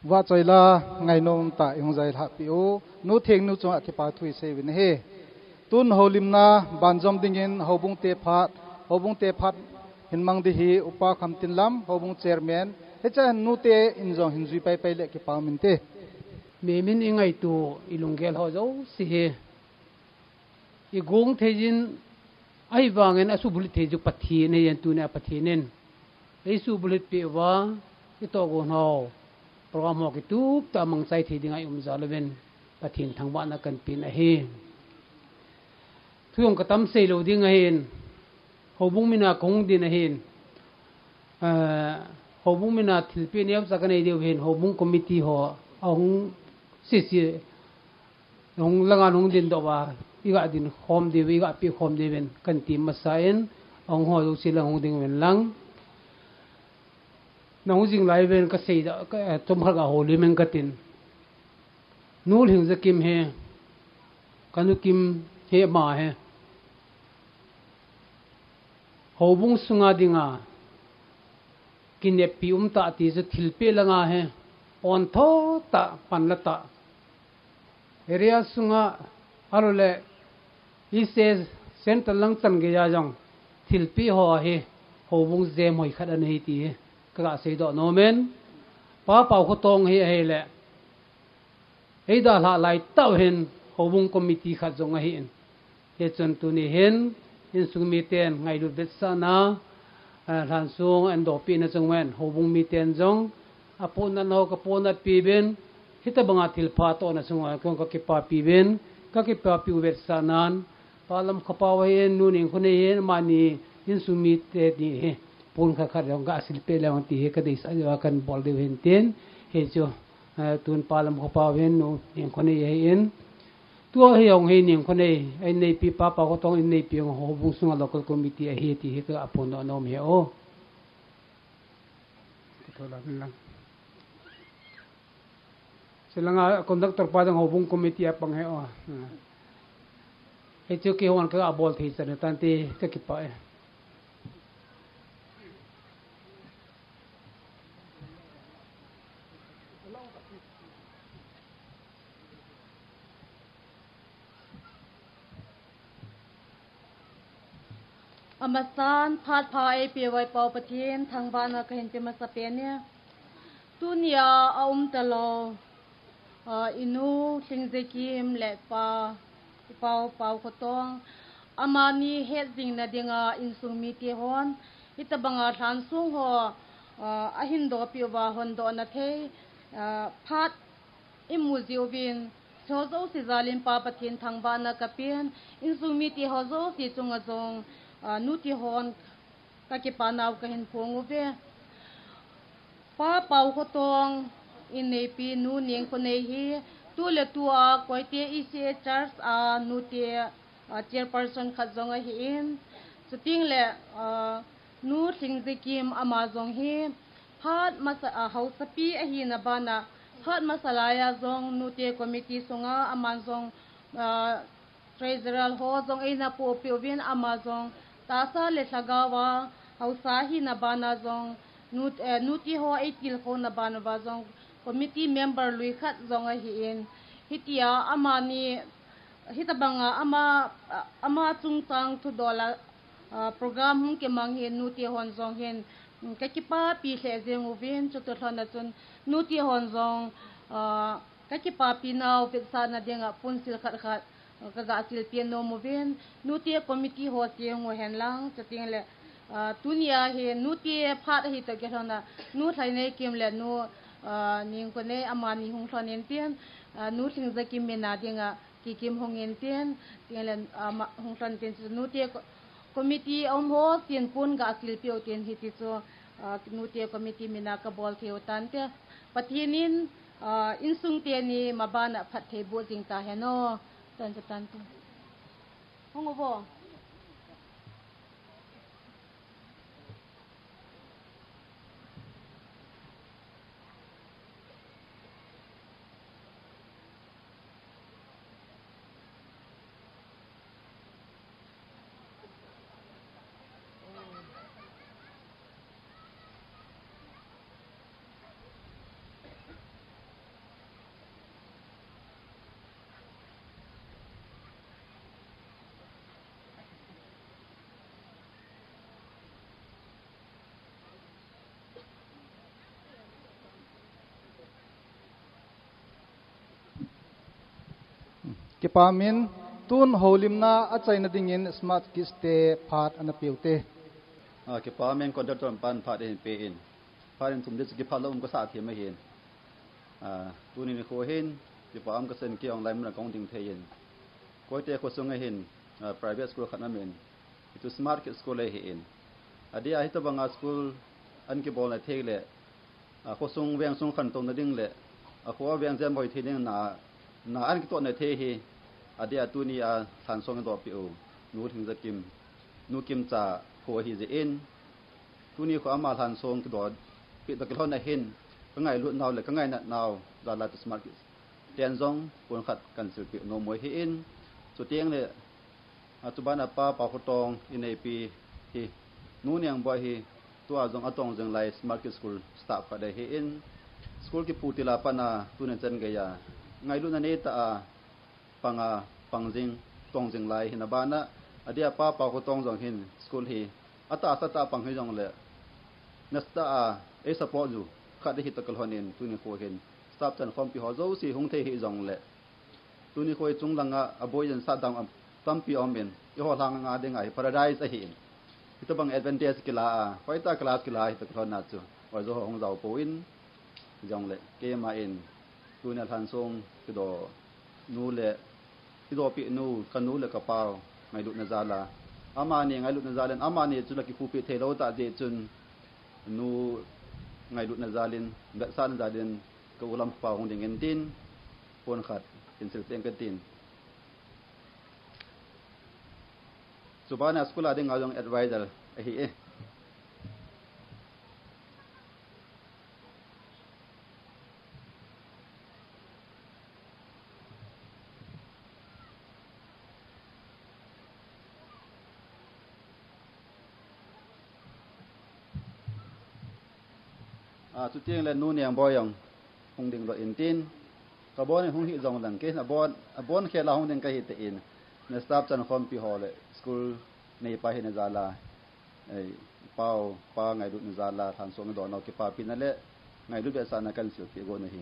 Vahchoila ngainom tah in hung jailhah peh u. Nu Thengnu chunga kipa thu isei uvin ahi. Tun holimna banjom dingin houbung te phat, houbung te phat hin mang ding ahi. Upa Khamtinlam, houbung chairman, hiche a hin nute in jong hin jui paipai le kipa um inte. Mimin i ngaito, i lunggel ho jouse hi i gong thei jin, ahivangin a subulhit thei chu Pathen ahi, tunia Pathen in ei subulhit peh uva, i tohgon ho, program ho kitup tah a mangchai thei dinga i um jal uvin, Pathen thangvahna kan pen ahi. Thu jong ka tam sei lou ding ahin, houbung mina ka hung din ahin, eh, houbung mina thilpeh neocha ka nei diu ahin, houbung committee ho ahung sese, hung langa hung din doh uva, i ga din khom diu, i ga peh khom diu ahin, kan ti masa in, ahung ho jouse lang hung ding uvin lang. Na hung jing lai uvin ka sei da, ka, eh, chomkhat ga houlim in ka tin. Nu Lhingjakim hi, ka nu Kim hi ama hi. Houbung sunga dinga kineppi um tah ti chu thilpeh langa hi, ontho tah, panla tah. Area sunga, ahilou le, East Central lang chan geiya jong thilpeh ho hi, houbung jem hoi khat ana hi ti hi ka ga seidoh nom in. Pa Paokhotong hi ahile, ei dalhah lai tah u hin houbung committee khat jong ahin. Hichun tuni hin, insung miten ngailut vetsahna, eh, lhansong an dohpeh na chung uvin, houbung miten jong, apohnat ho ka pohnat peh uvin, Hitabanga thilpha tohna sunga kon kakipapi uvin, kakipapi u vetsahnan, Pa Lamkhapa u ahin, Nu Nengkhonei ahin, amani insung mite ni hi pon khat khat jong gasilpeh leng ti hi kadeisah jeh a kabol diu ahin tin, hichu, eh, tun Pa Lamkhapa u ahin, Nu Nengkhonei ahin, tua hi jong hi Nengkhonei, ainneipi Pa Paokhothong, inneipi jong houbung sunga local committee ahi ti hi kaphondoh nom ahi o. Chulanga conductor pa jong houbung committee a pang ahi o. Hichu kihon kabol thei chan tante, kakipah e. Amasan phat pha eipeuva i Pa Pathen thangvahna kahin pe masapen e. Tunia aum talou, ah, i nu Lhingzekim le pa, i Pa Paokhothong, amani hetjingna dinga insung mite hon hitabanga lhansong ho, ah, ahin dohpeh uva hondohna thei, ah, phat imu jiuvin, hiho jouse jalin Pa Pathen thangvahna kapen, insung mite ho jouse chunga jong, ah, nute hon kakipanau kahin phong uve. Pa Paokhothong, inneipi Nu Nengkhonei hi tuletua Koite E C A Church a nute, ah, chairperson khat jong ahin, chuteng le, ah, Nu Lhingzekim ama jong hi phat masa, ah, haosapi ahina bana, phat masa laiya jong nute committee sunga aman jong, ah, treasurer ho jong eina pohpeh uvin, ama jong tahsa le lhagaova haosa ahina bana jong nu, eh, nute ho eitilkhouna bana jong committee member lui khat jong ahin, hitia amani hitabanga ama, ama chungchang thudola, ah, program hung kimang hin nute hon jong hin, mm, kakipapi lheh jeng uvin, chuti lhon a chun nute hon jong, ah, kakipapinau vetsahna dinga punsil khat khat, ah, kagasilpeh nom uvin, nute committee ho sem uhen lang, chuteng le, ah, tunia hi nute phat ahi toh kilhon a, Nu Lhaineikim le Nu, ah, Nengkhonei amani hung lhon intin, ah, Nu Lhingzekim mina dinga kikim hung intin, tin le, ah, ma-, hung lhon tin chu nute co-, committee aum ho sin pon gasilpeh u tin hiti chu, ah, nute committee mina kabol thei u tante. Pathen in, ah, insung teni mabana phatthei boh jing tahen o. Tan chu tante. Hung uvo. Kipa min, tun houlimna achaina dingin Smart Kids te phat ana peh ute. Ah, kipa min, conductor pan phat ahin pe in. Phat in thum ding chu kiphat lou um kasah thim ahin. Ah, tuni nikho hin, kipa um kasan, kei online mun a kahung ding thei in. Koite khosung ahin, ah, private school khat aum in. Hichu Smart Kids School ahin. Adeh a hitabanga school ana kibolna thei le, a khosung vengsung khantouna ding le, a kho veng jemboi thei ding na, na ana kitohna thei hi, adeh a tunia lhansong idohpeh u, Nu Lhingzekim, Nu Kimcha kho ahi jeh in, tuni kho ama lhansong kidohpeh toh kilhon a hin, kangailutnau le kangainatnau jal a chu Smart Kids ten jong pon khat kahin silpeh nom u ahin, chuteng le, a, chuban a Pa Paokhothong inneipi hi, Nu Nengboi hi, tua jong atong jing lai Smart Kids School staff khat ahin, school kiphu til a pat a tunin chan geiya ngailutna neitah a panga, pang jing, tong jing lai hina bana, adeh a Pa Paokhothong jong hin school hi atahsa tah a pang hijongle, nasatah a ei support u khat ahi toh kilhon in tuni kho hin staff chan khompi ho jouse hung thei hijongle, tuni kho hi chung langa aboi jeng sah dam tampi aum in, eiho lhang langa dinga hi paradise ahin. Hitabang advantage kila a, hoitah a class kila hi toh kilhon a chu, oijo ho hung jao poi, hijongle keima in Tunia Lhansong kidoh nu le, kidohpi nu, kanu le kapau ngailutna jal a, amani ngailutna jal in, amani chu la kikhupi thei lou tah jeh chun, nu ngailutna jal in, vetsahna jal in, ka u Lamkapau hung ding in tin, phone khat hin sil teng katin. Chubana school a dinga jong advisor ahi e. A, chuteng le nu Niangboi jong hung ding lou in tin, kabon in hung hi jong lang kei, abon, abon khel a hung ding kahi te in, na staff chankhompi ho le school neipa hina jal a, ei, pau, pa ngailutna jal a, Lhansong doh nau kipapina le ngailut vetsahna kahin silpeh got u ahi.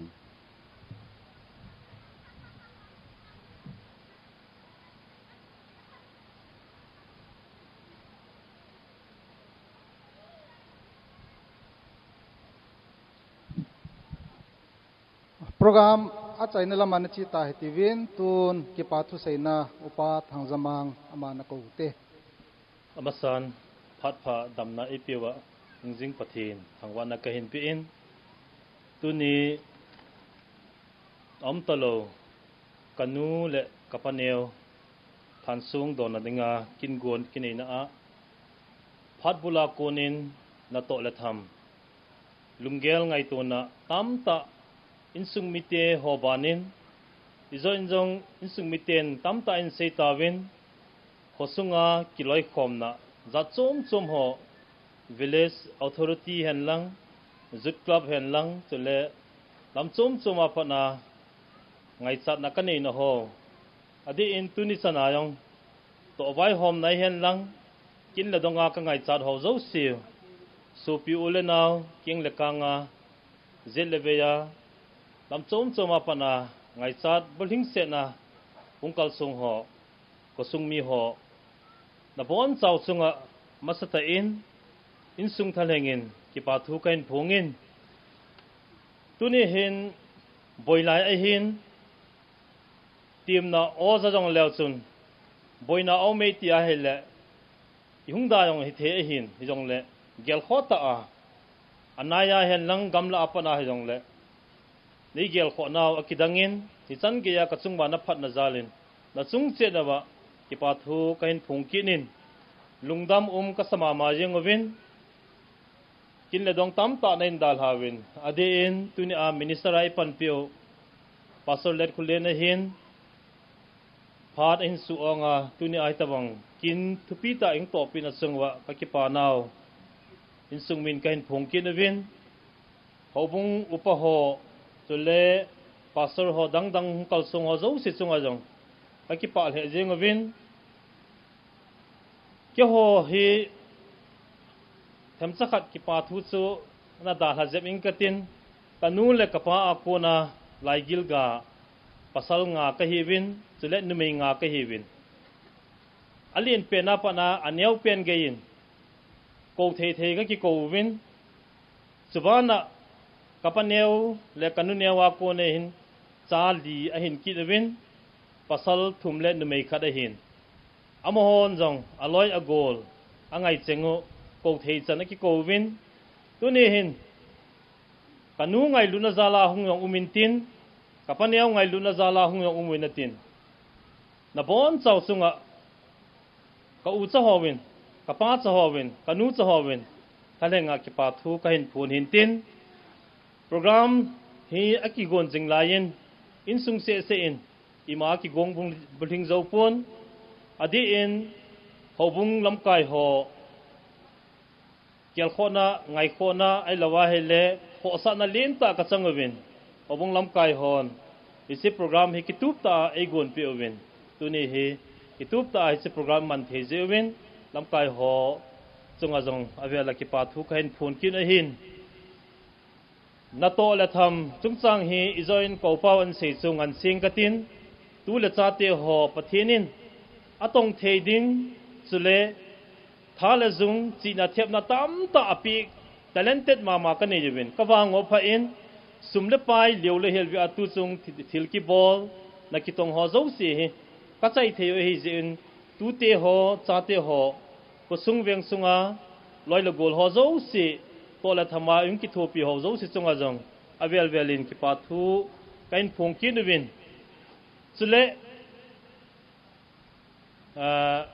Program achaina lam a nache ta hitiuvin, tun kipa thuseina Upa Thangjamang ama nakou te. Amasan, phat pha damna eipeuva, hingjing Pathen thangvahna kahin pe in, tuni aum talou, kanu le kapa neo, Lhansong dohna dinga kin gon kineina a, phat bul a kon in natoh le tham, lunggel ngaitona tamtah insung mite ho ban in, ijou in jong insung miten tamtah in sei tauvin, khosunga kiloikhomna jat chom chom ho, village authority hen lang, youth club hen lang, chule lam chom chom a pat a ngaichatna kaneina ho, adeh in tuni chan a jong tohvaihomna hi hen lang, kin le donga kangaichat ho jouse, sopi u le nao, keng le kang a, jet le vei a, lam chom chom a pat a ngaichat bulhingsetna hung kalsong ho, khosung mi ho, nabonchau chunga masatah in, insung thalheng in kipa thu kahin phong in, tuni hin boilai ahin, temna aw ja jong leu chun, boina aum e ti ahile, ihung da jong hithei ahin, hijongle, gelkhoh tah a, anai a hen lang gamla a pat a hijongle, neigelkhoh nau akidang in, hichan geiya kachunguva naphatna jal in, nachung cheh uva kipa thu kahin phong kit in, lungdam um kasa mama jeng uvin, kin le dong tamtah nahin dalha uvin, adeh in tunia minister a ipanpiu Pastor Letkholen ahin, phat ahin suh onga, tunia hitobang kin thupi tah in tohpina chunguva kakipa nau, insung min kahin phong kit uvin, houbung upa ho, chule pastor ho dangdang hung kalsong ho jouse chunga jong kakipah lheh jeng uvin, keiho hi themcha khat kipa thu chu nadalha jep ing katin, kanu le kapa a kona laigil ga pasal nga kahiuvin, chule numei nga kahiuvin. Alen pen a pat a aneopen geiyin kou thei thei kakikou uvin, chubana kapa neo le kanu neo a kona hin cha li ahin kit uvin, pasal thum le numei khat ahin. Amahon jong aloi agol, angai cheng u, kou thei chan akikou uvin, tuni hin kanu ngailutna jal a hung jong um intin, kapa neo ngailutna jal a hung jong um uvin atin. Nabonchau chunga ka ucha hovin, kapa cha hovin, kanu cha hovin, thalhenga kipa thu kahin phong hintin, program hi akigon jing laiyin, insung seh seh in, ima kigong bul-, bulhing joupon, adeh in, houbung lamkai ho, gelkhohna, ngaikhohna, ahilou ahile, khohsahna lentah kachang uvin, houbung lamkai hon hiche program hi kituptah a eigonpeh uvin, tuni hi kituptah a hiche program man thei jeh uvin, lamkai ho chunga jong avel a kipa thu kahin phong kit ahin. Natoh le tham chungchang hi ijou in koupau ahin sei chu ngansen katin, tu le chate ho Pathen in atong thei ding, chule tha le jung, chihna thepna tamtah apeh, talented mama kanei uvin, kavang'u phat in, Sum le pai, leo le helvia tuchung thi-, thil kibol, na kitong ho jouse hi, ka chai thei u ahi jeh in, tute ho, chate ho, khosung veng sunga, loi le gol ho jouse, toh le thama in kithopi ho jouse chunga jong, avel vel in kipa thu, ka hin phong kit uvin. Chule, ah,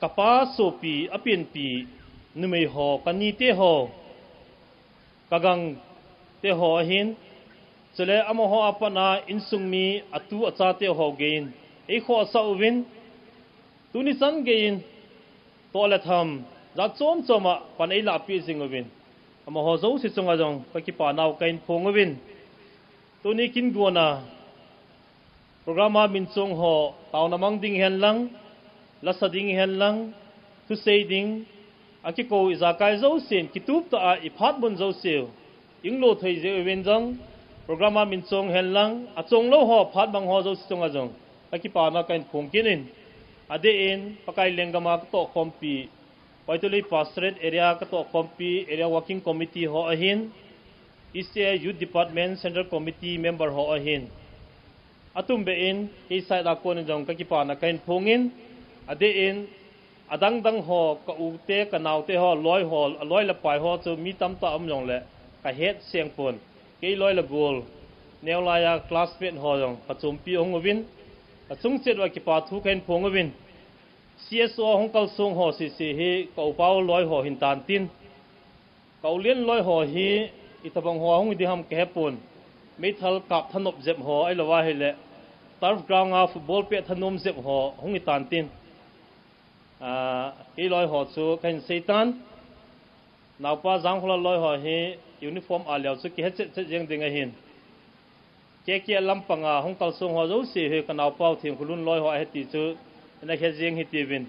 ka pa sopi, a pianpi, numei ho, ka nite ho, ka gangte ho ahin, chule amaho a pat a insung mi, a tu a chate ho gei in, ei khohsah uvin, tuni chan gei in, toh le tham, jat chom chom a pan ei lahpeh jing uvin, amaho jouse chunga jong, ka kipa nau ka hin phong uvin. Tuni kin gon a, program a min chong ho, taona mang ding hen lang, lasa ding hen lang, thusei ding, a kikou ijakai jousen, kitup tah a i phat mun jouse u, ing lo thei jeh uvin jong, program a min chong hen lang, a chong lou ho, phat mang ho jouse chunga jong, ka kipa na ka hin phong kit in, adeh in, Pakai lenggam a ka tohkhompi, Poitolei Pastorate Area ka tohkhompi, Area Working Committee ho ahin, E C A Youth Department Central Committee member ho ahin. Atum be in, kei side a kon in jong ka kipa na ka hin phong in, adeh in, adang dang ho, ka u te, ka nao te ho, loi ho, a loi le pai ho chu mi tamtah um jong le, ka het seng pon. Kei loi le gol, neo lai a classmate ho jong, ka chompi hung uvin, ka chung chet uva kipa thu ka hin phong uvin. C S O hung kalsong ho sisi hi ka upa u loi ho hin tan tin. Ka u len loi ho hi itobang ho hung hi ding ham ka he pon. Meithal kap thanop jep ho ahilou va ahile. Turf ground a football pet thanom jep ho hung hi tan tin. Ah, kei loi ho chu ka hin sei tan. Naopa Jangkhola loi ho hi uniform a leo chu kihe chet chet jeng ding ahin. K K L lampang a hung kalsong ho jouse hi ka naopa u Thingkholun loi ho ahi ti chu, na he jeng hi tiuvin.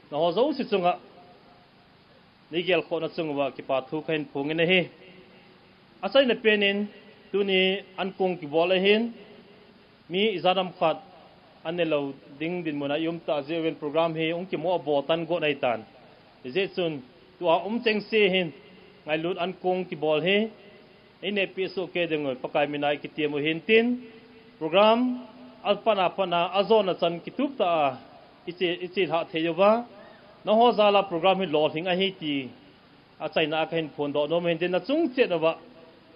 Na ho jouse chunga, nei gelkhoh na chung uva kipa thu ka hin phong in ahi. Achaina pen in, tuni ankong kibol ahin, mi ijat ham khat, an ne lou ding dinmun a i um tah jeh uvin program hi hung kimoh a bol tan got ahi tan. Hijeh chun, tua um cheng se hin, ngailut ankong kibol hi, ei nehpeh soh kei ding u, Pakai min a i kitiam u hin tin, program a pan a pan a, a jona chan kitup tah a, i che, i chelhah thei uva, na ho jal a program hi lolhing ahi ti, achaina a ka hin phondoh nom hin tin, na chung chet uva,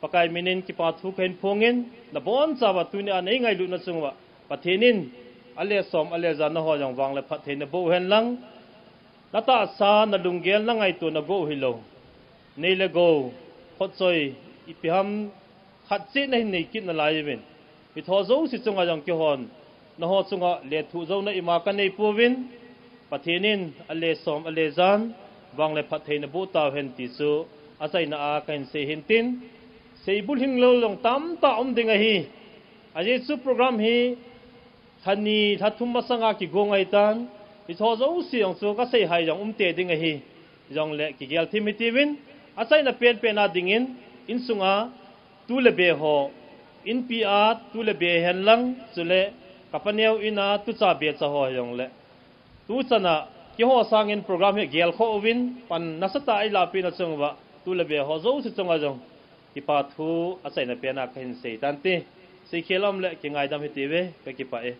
Pakai min in kipa thu ka hin phong in, na boncha uva tuni a nei ngailut na chung uva, Pathen in, a le som, a le jan na ho jong vang le phatthei na boh hen lang, na tahsa, na lunggel, na ngaito, na go u hilou. Nei le gou, khotchoi, ipi ham, khat cheh na hin nei kit nalai uvin. Hitho jouse chunga jong keihon, na ho chunga lethuh jouna ima ka nei pouvin. Pathen in, a le som, a le jan, vang le phatthei na boh tau hen ti chu, achaina a ka hin sei hin tin. Sei bulhing lou jong tamtah um ding ahi. Ajeh chu program hi, lha ni, lha thum masang a kigong ahi tan, hitho jouse jong chu ka sei hai jong um te ding ahi, jong le kigel thim hi tiuvin, achaina pen pen a ding in, insunga, tu le be ho, inpi a, tu le be hen lang, chule, ka paneo in a, tucha becha ho jong le. Tuchan a, keiho sang in program hi gelkhoh uvin, pan nasatah a ei lahpeh na chung uva, tu le be ho jouse chunga jong, kipa thu achaina pen a ka hin sei tan ti. Seikhel um le kingaidam hi tiuve, ka kipah e.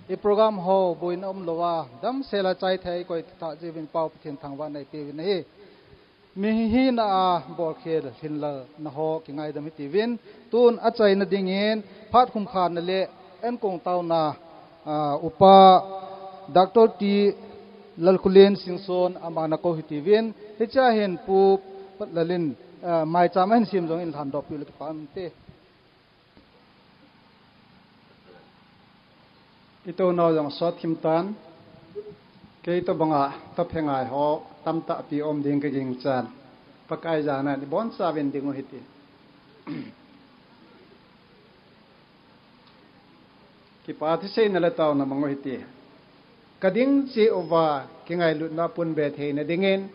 I program ho boina um lou a, damsel a chai thei koi thah jiuvin Pau Pathen thangvahna i peuvin ahi. Mihina a bolkhel hinlal na ho kingaidam hi tiuvin, tun achaina ding in, phat khum khat na le, ankong taona, ah, Upa Doctor T Lalkholen Singson ama na kou hi tiuvin, hichea hin Pu Patlalin, ah, maicham ahin sem jong in lhandoh peh le kipah um te. I tounau jong sot thim tan, kei tobang a, taphe ngai ho, tamtah pi um ding ka ginchan. Pakai jana, i boncha uvin ding u hiti. Kipa thu seina le taona mang u hiti. Ka ding cheh uva, kingailutna pun be theina ding in,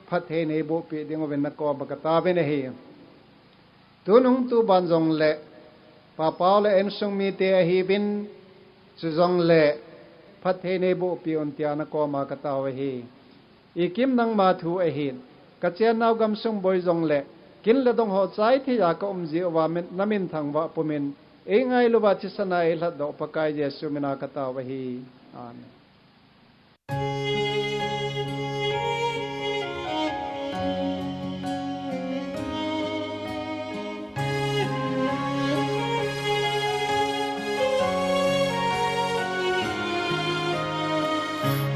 phatthei nei boh peh ding uvin na koma ka taovin ahi. Tunung tuban jong le, Papau le insung mite ahiuvin, chu jong le, phatthei nei boh peh un tia na koma ka tao ahi. I Kim nangma thu ahin, ka chennau gamsung boi jong le, Kin le dong ho chai thei a ka um jeh uva min, na minthang vah pumin, ei ngailu uva thisan a ei lhatdoh Pakai Jesu mina ka tao ahi. Amen.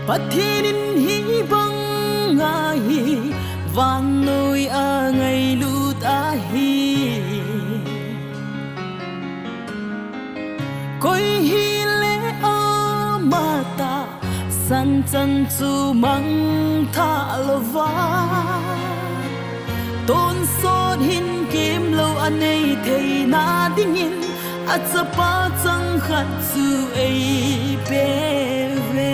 Pathen in hibang ahi, vannoi a ngailut ahi. Koi hile amatah, sanchan chu mangthah louva. Tonsot hin kemlou anei theina dingin, achapa changkhat chu eipeuve.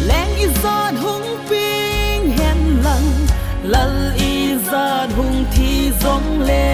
Leng ijat hung peng henlang, lal ijat hung thi jongle,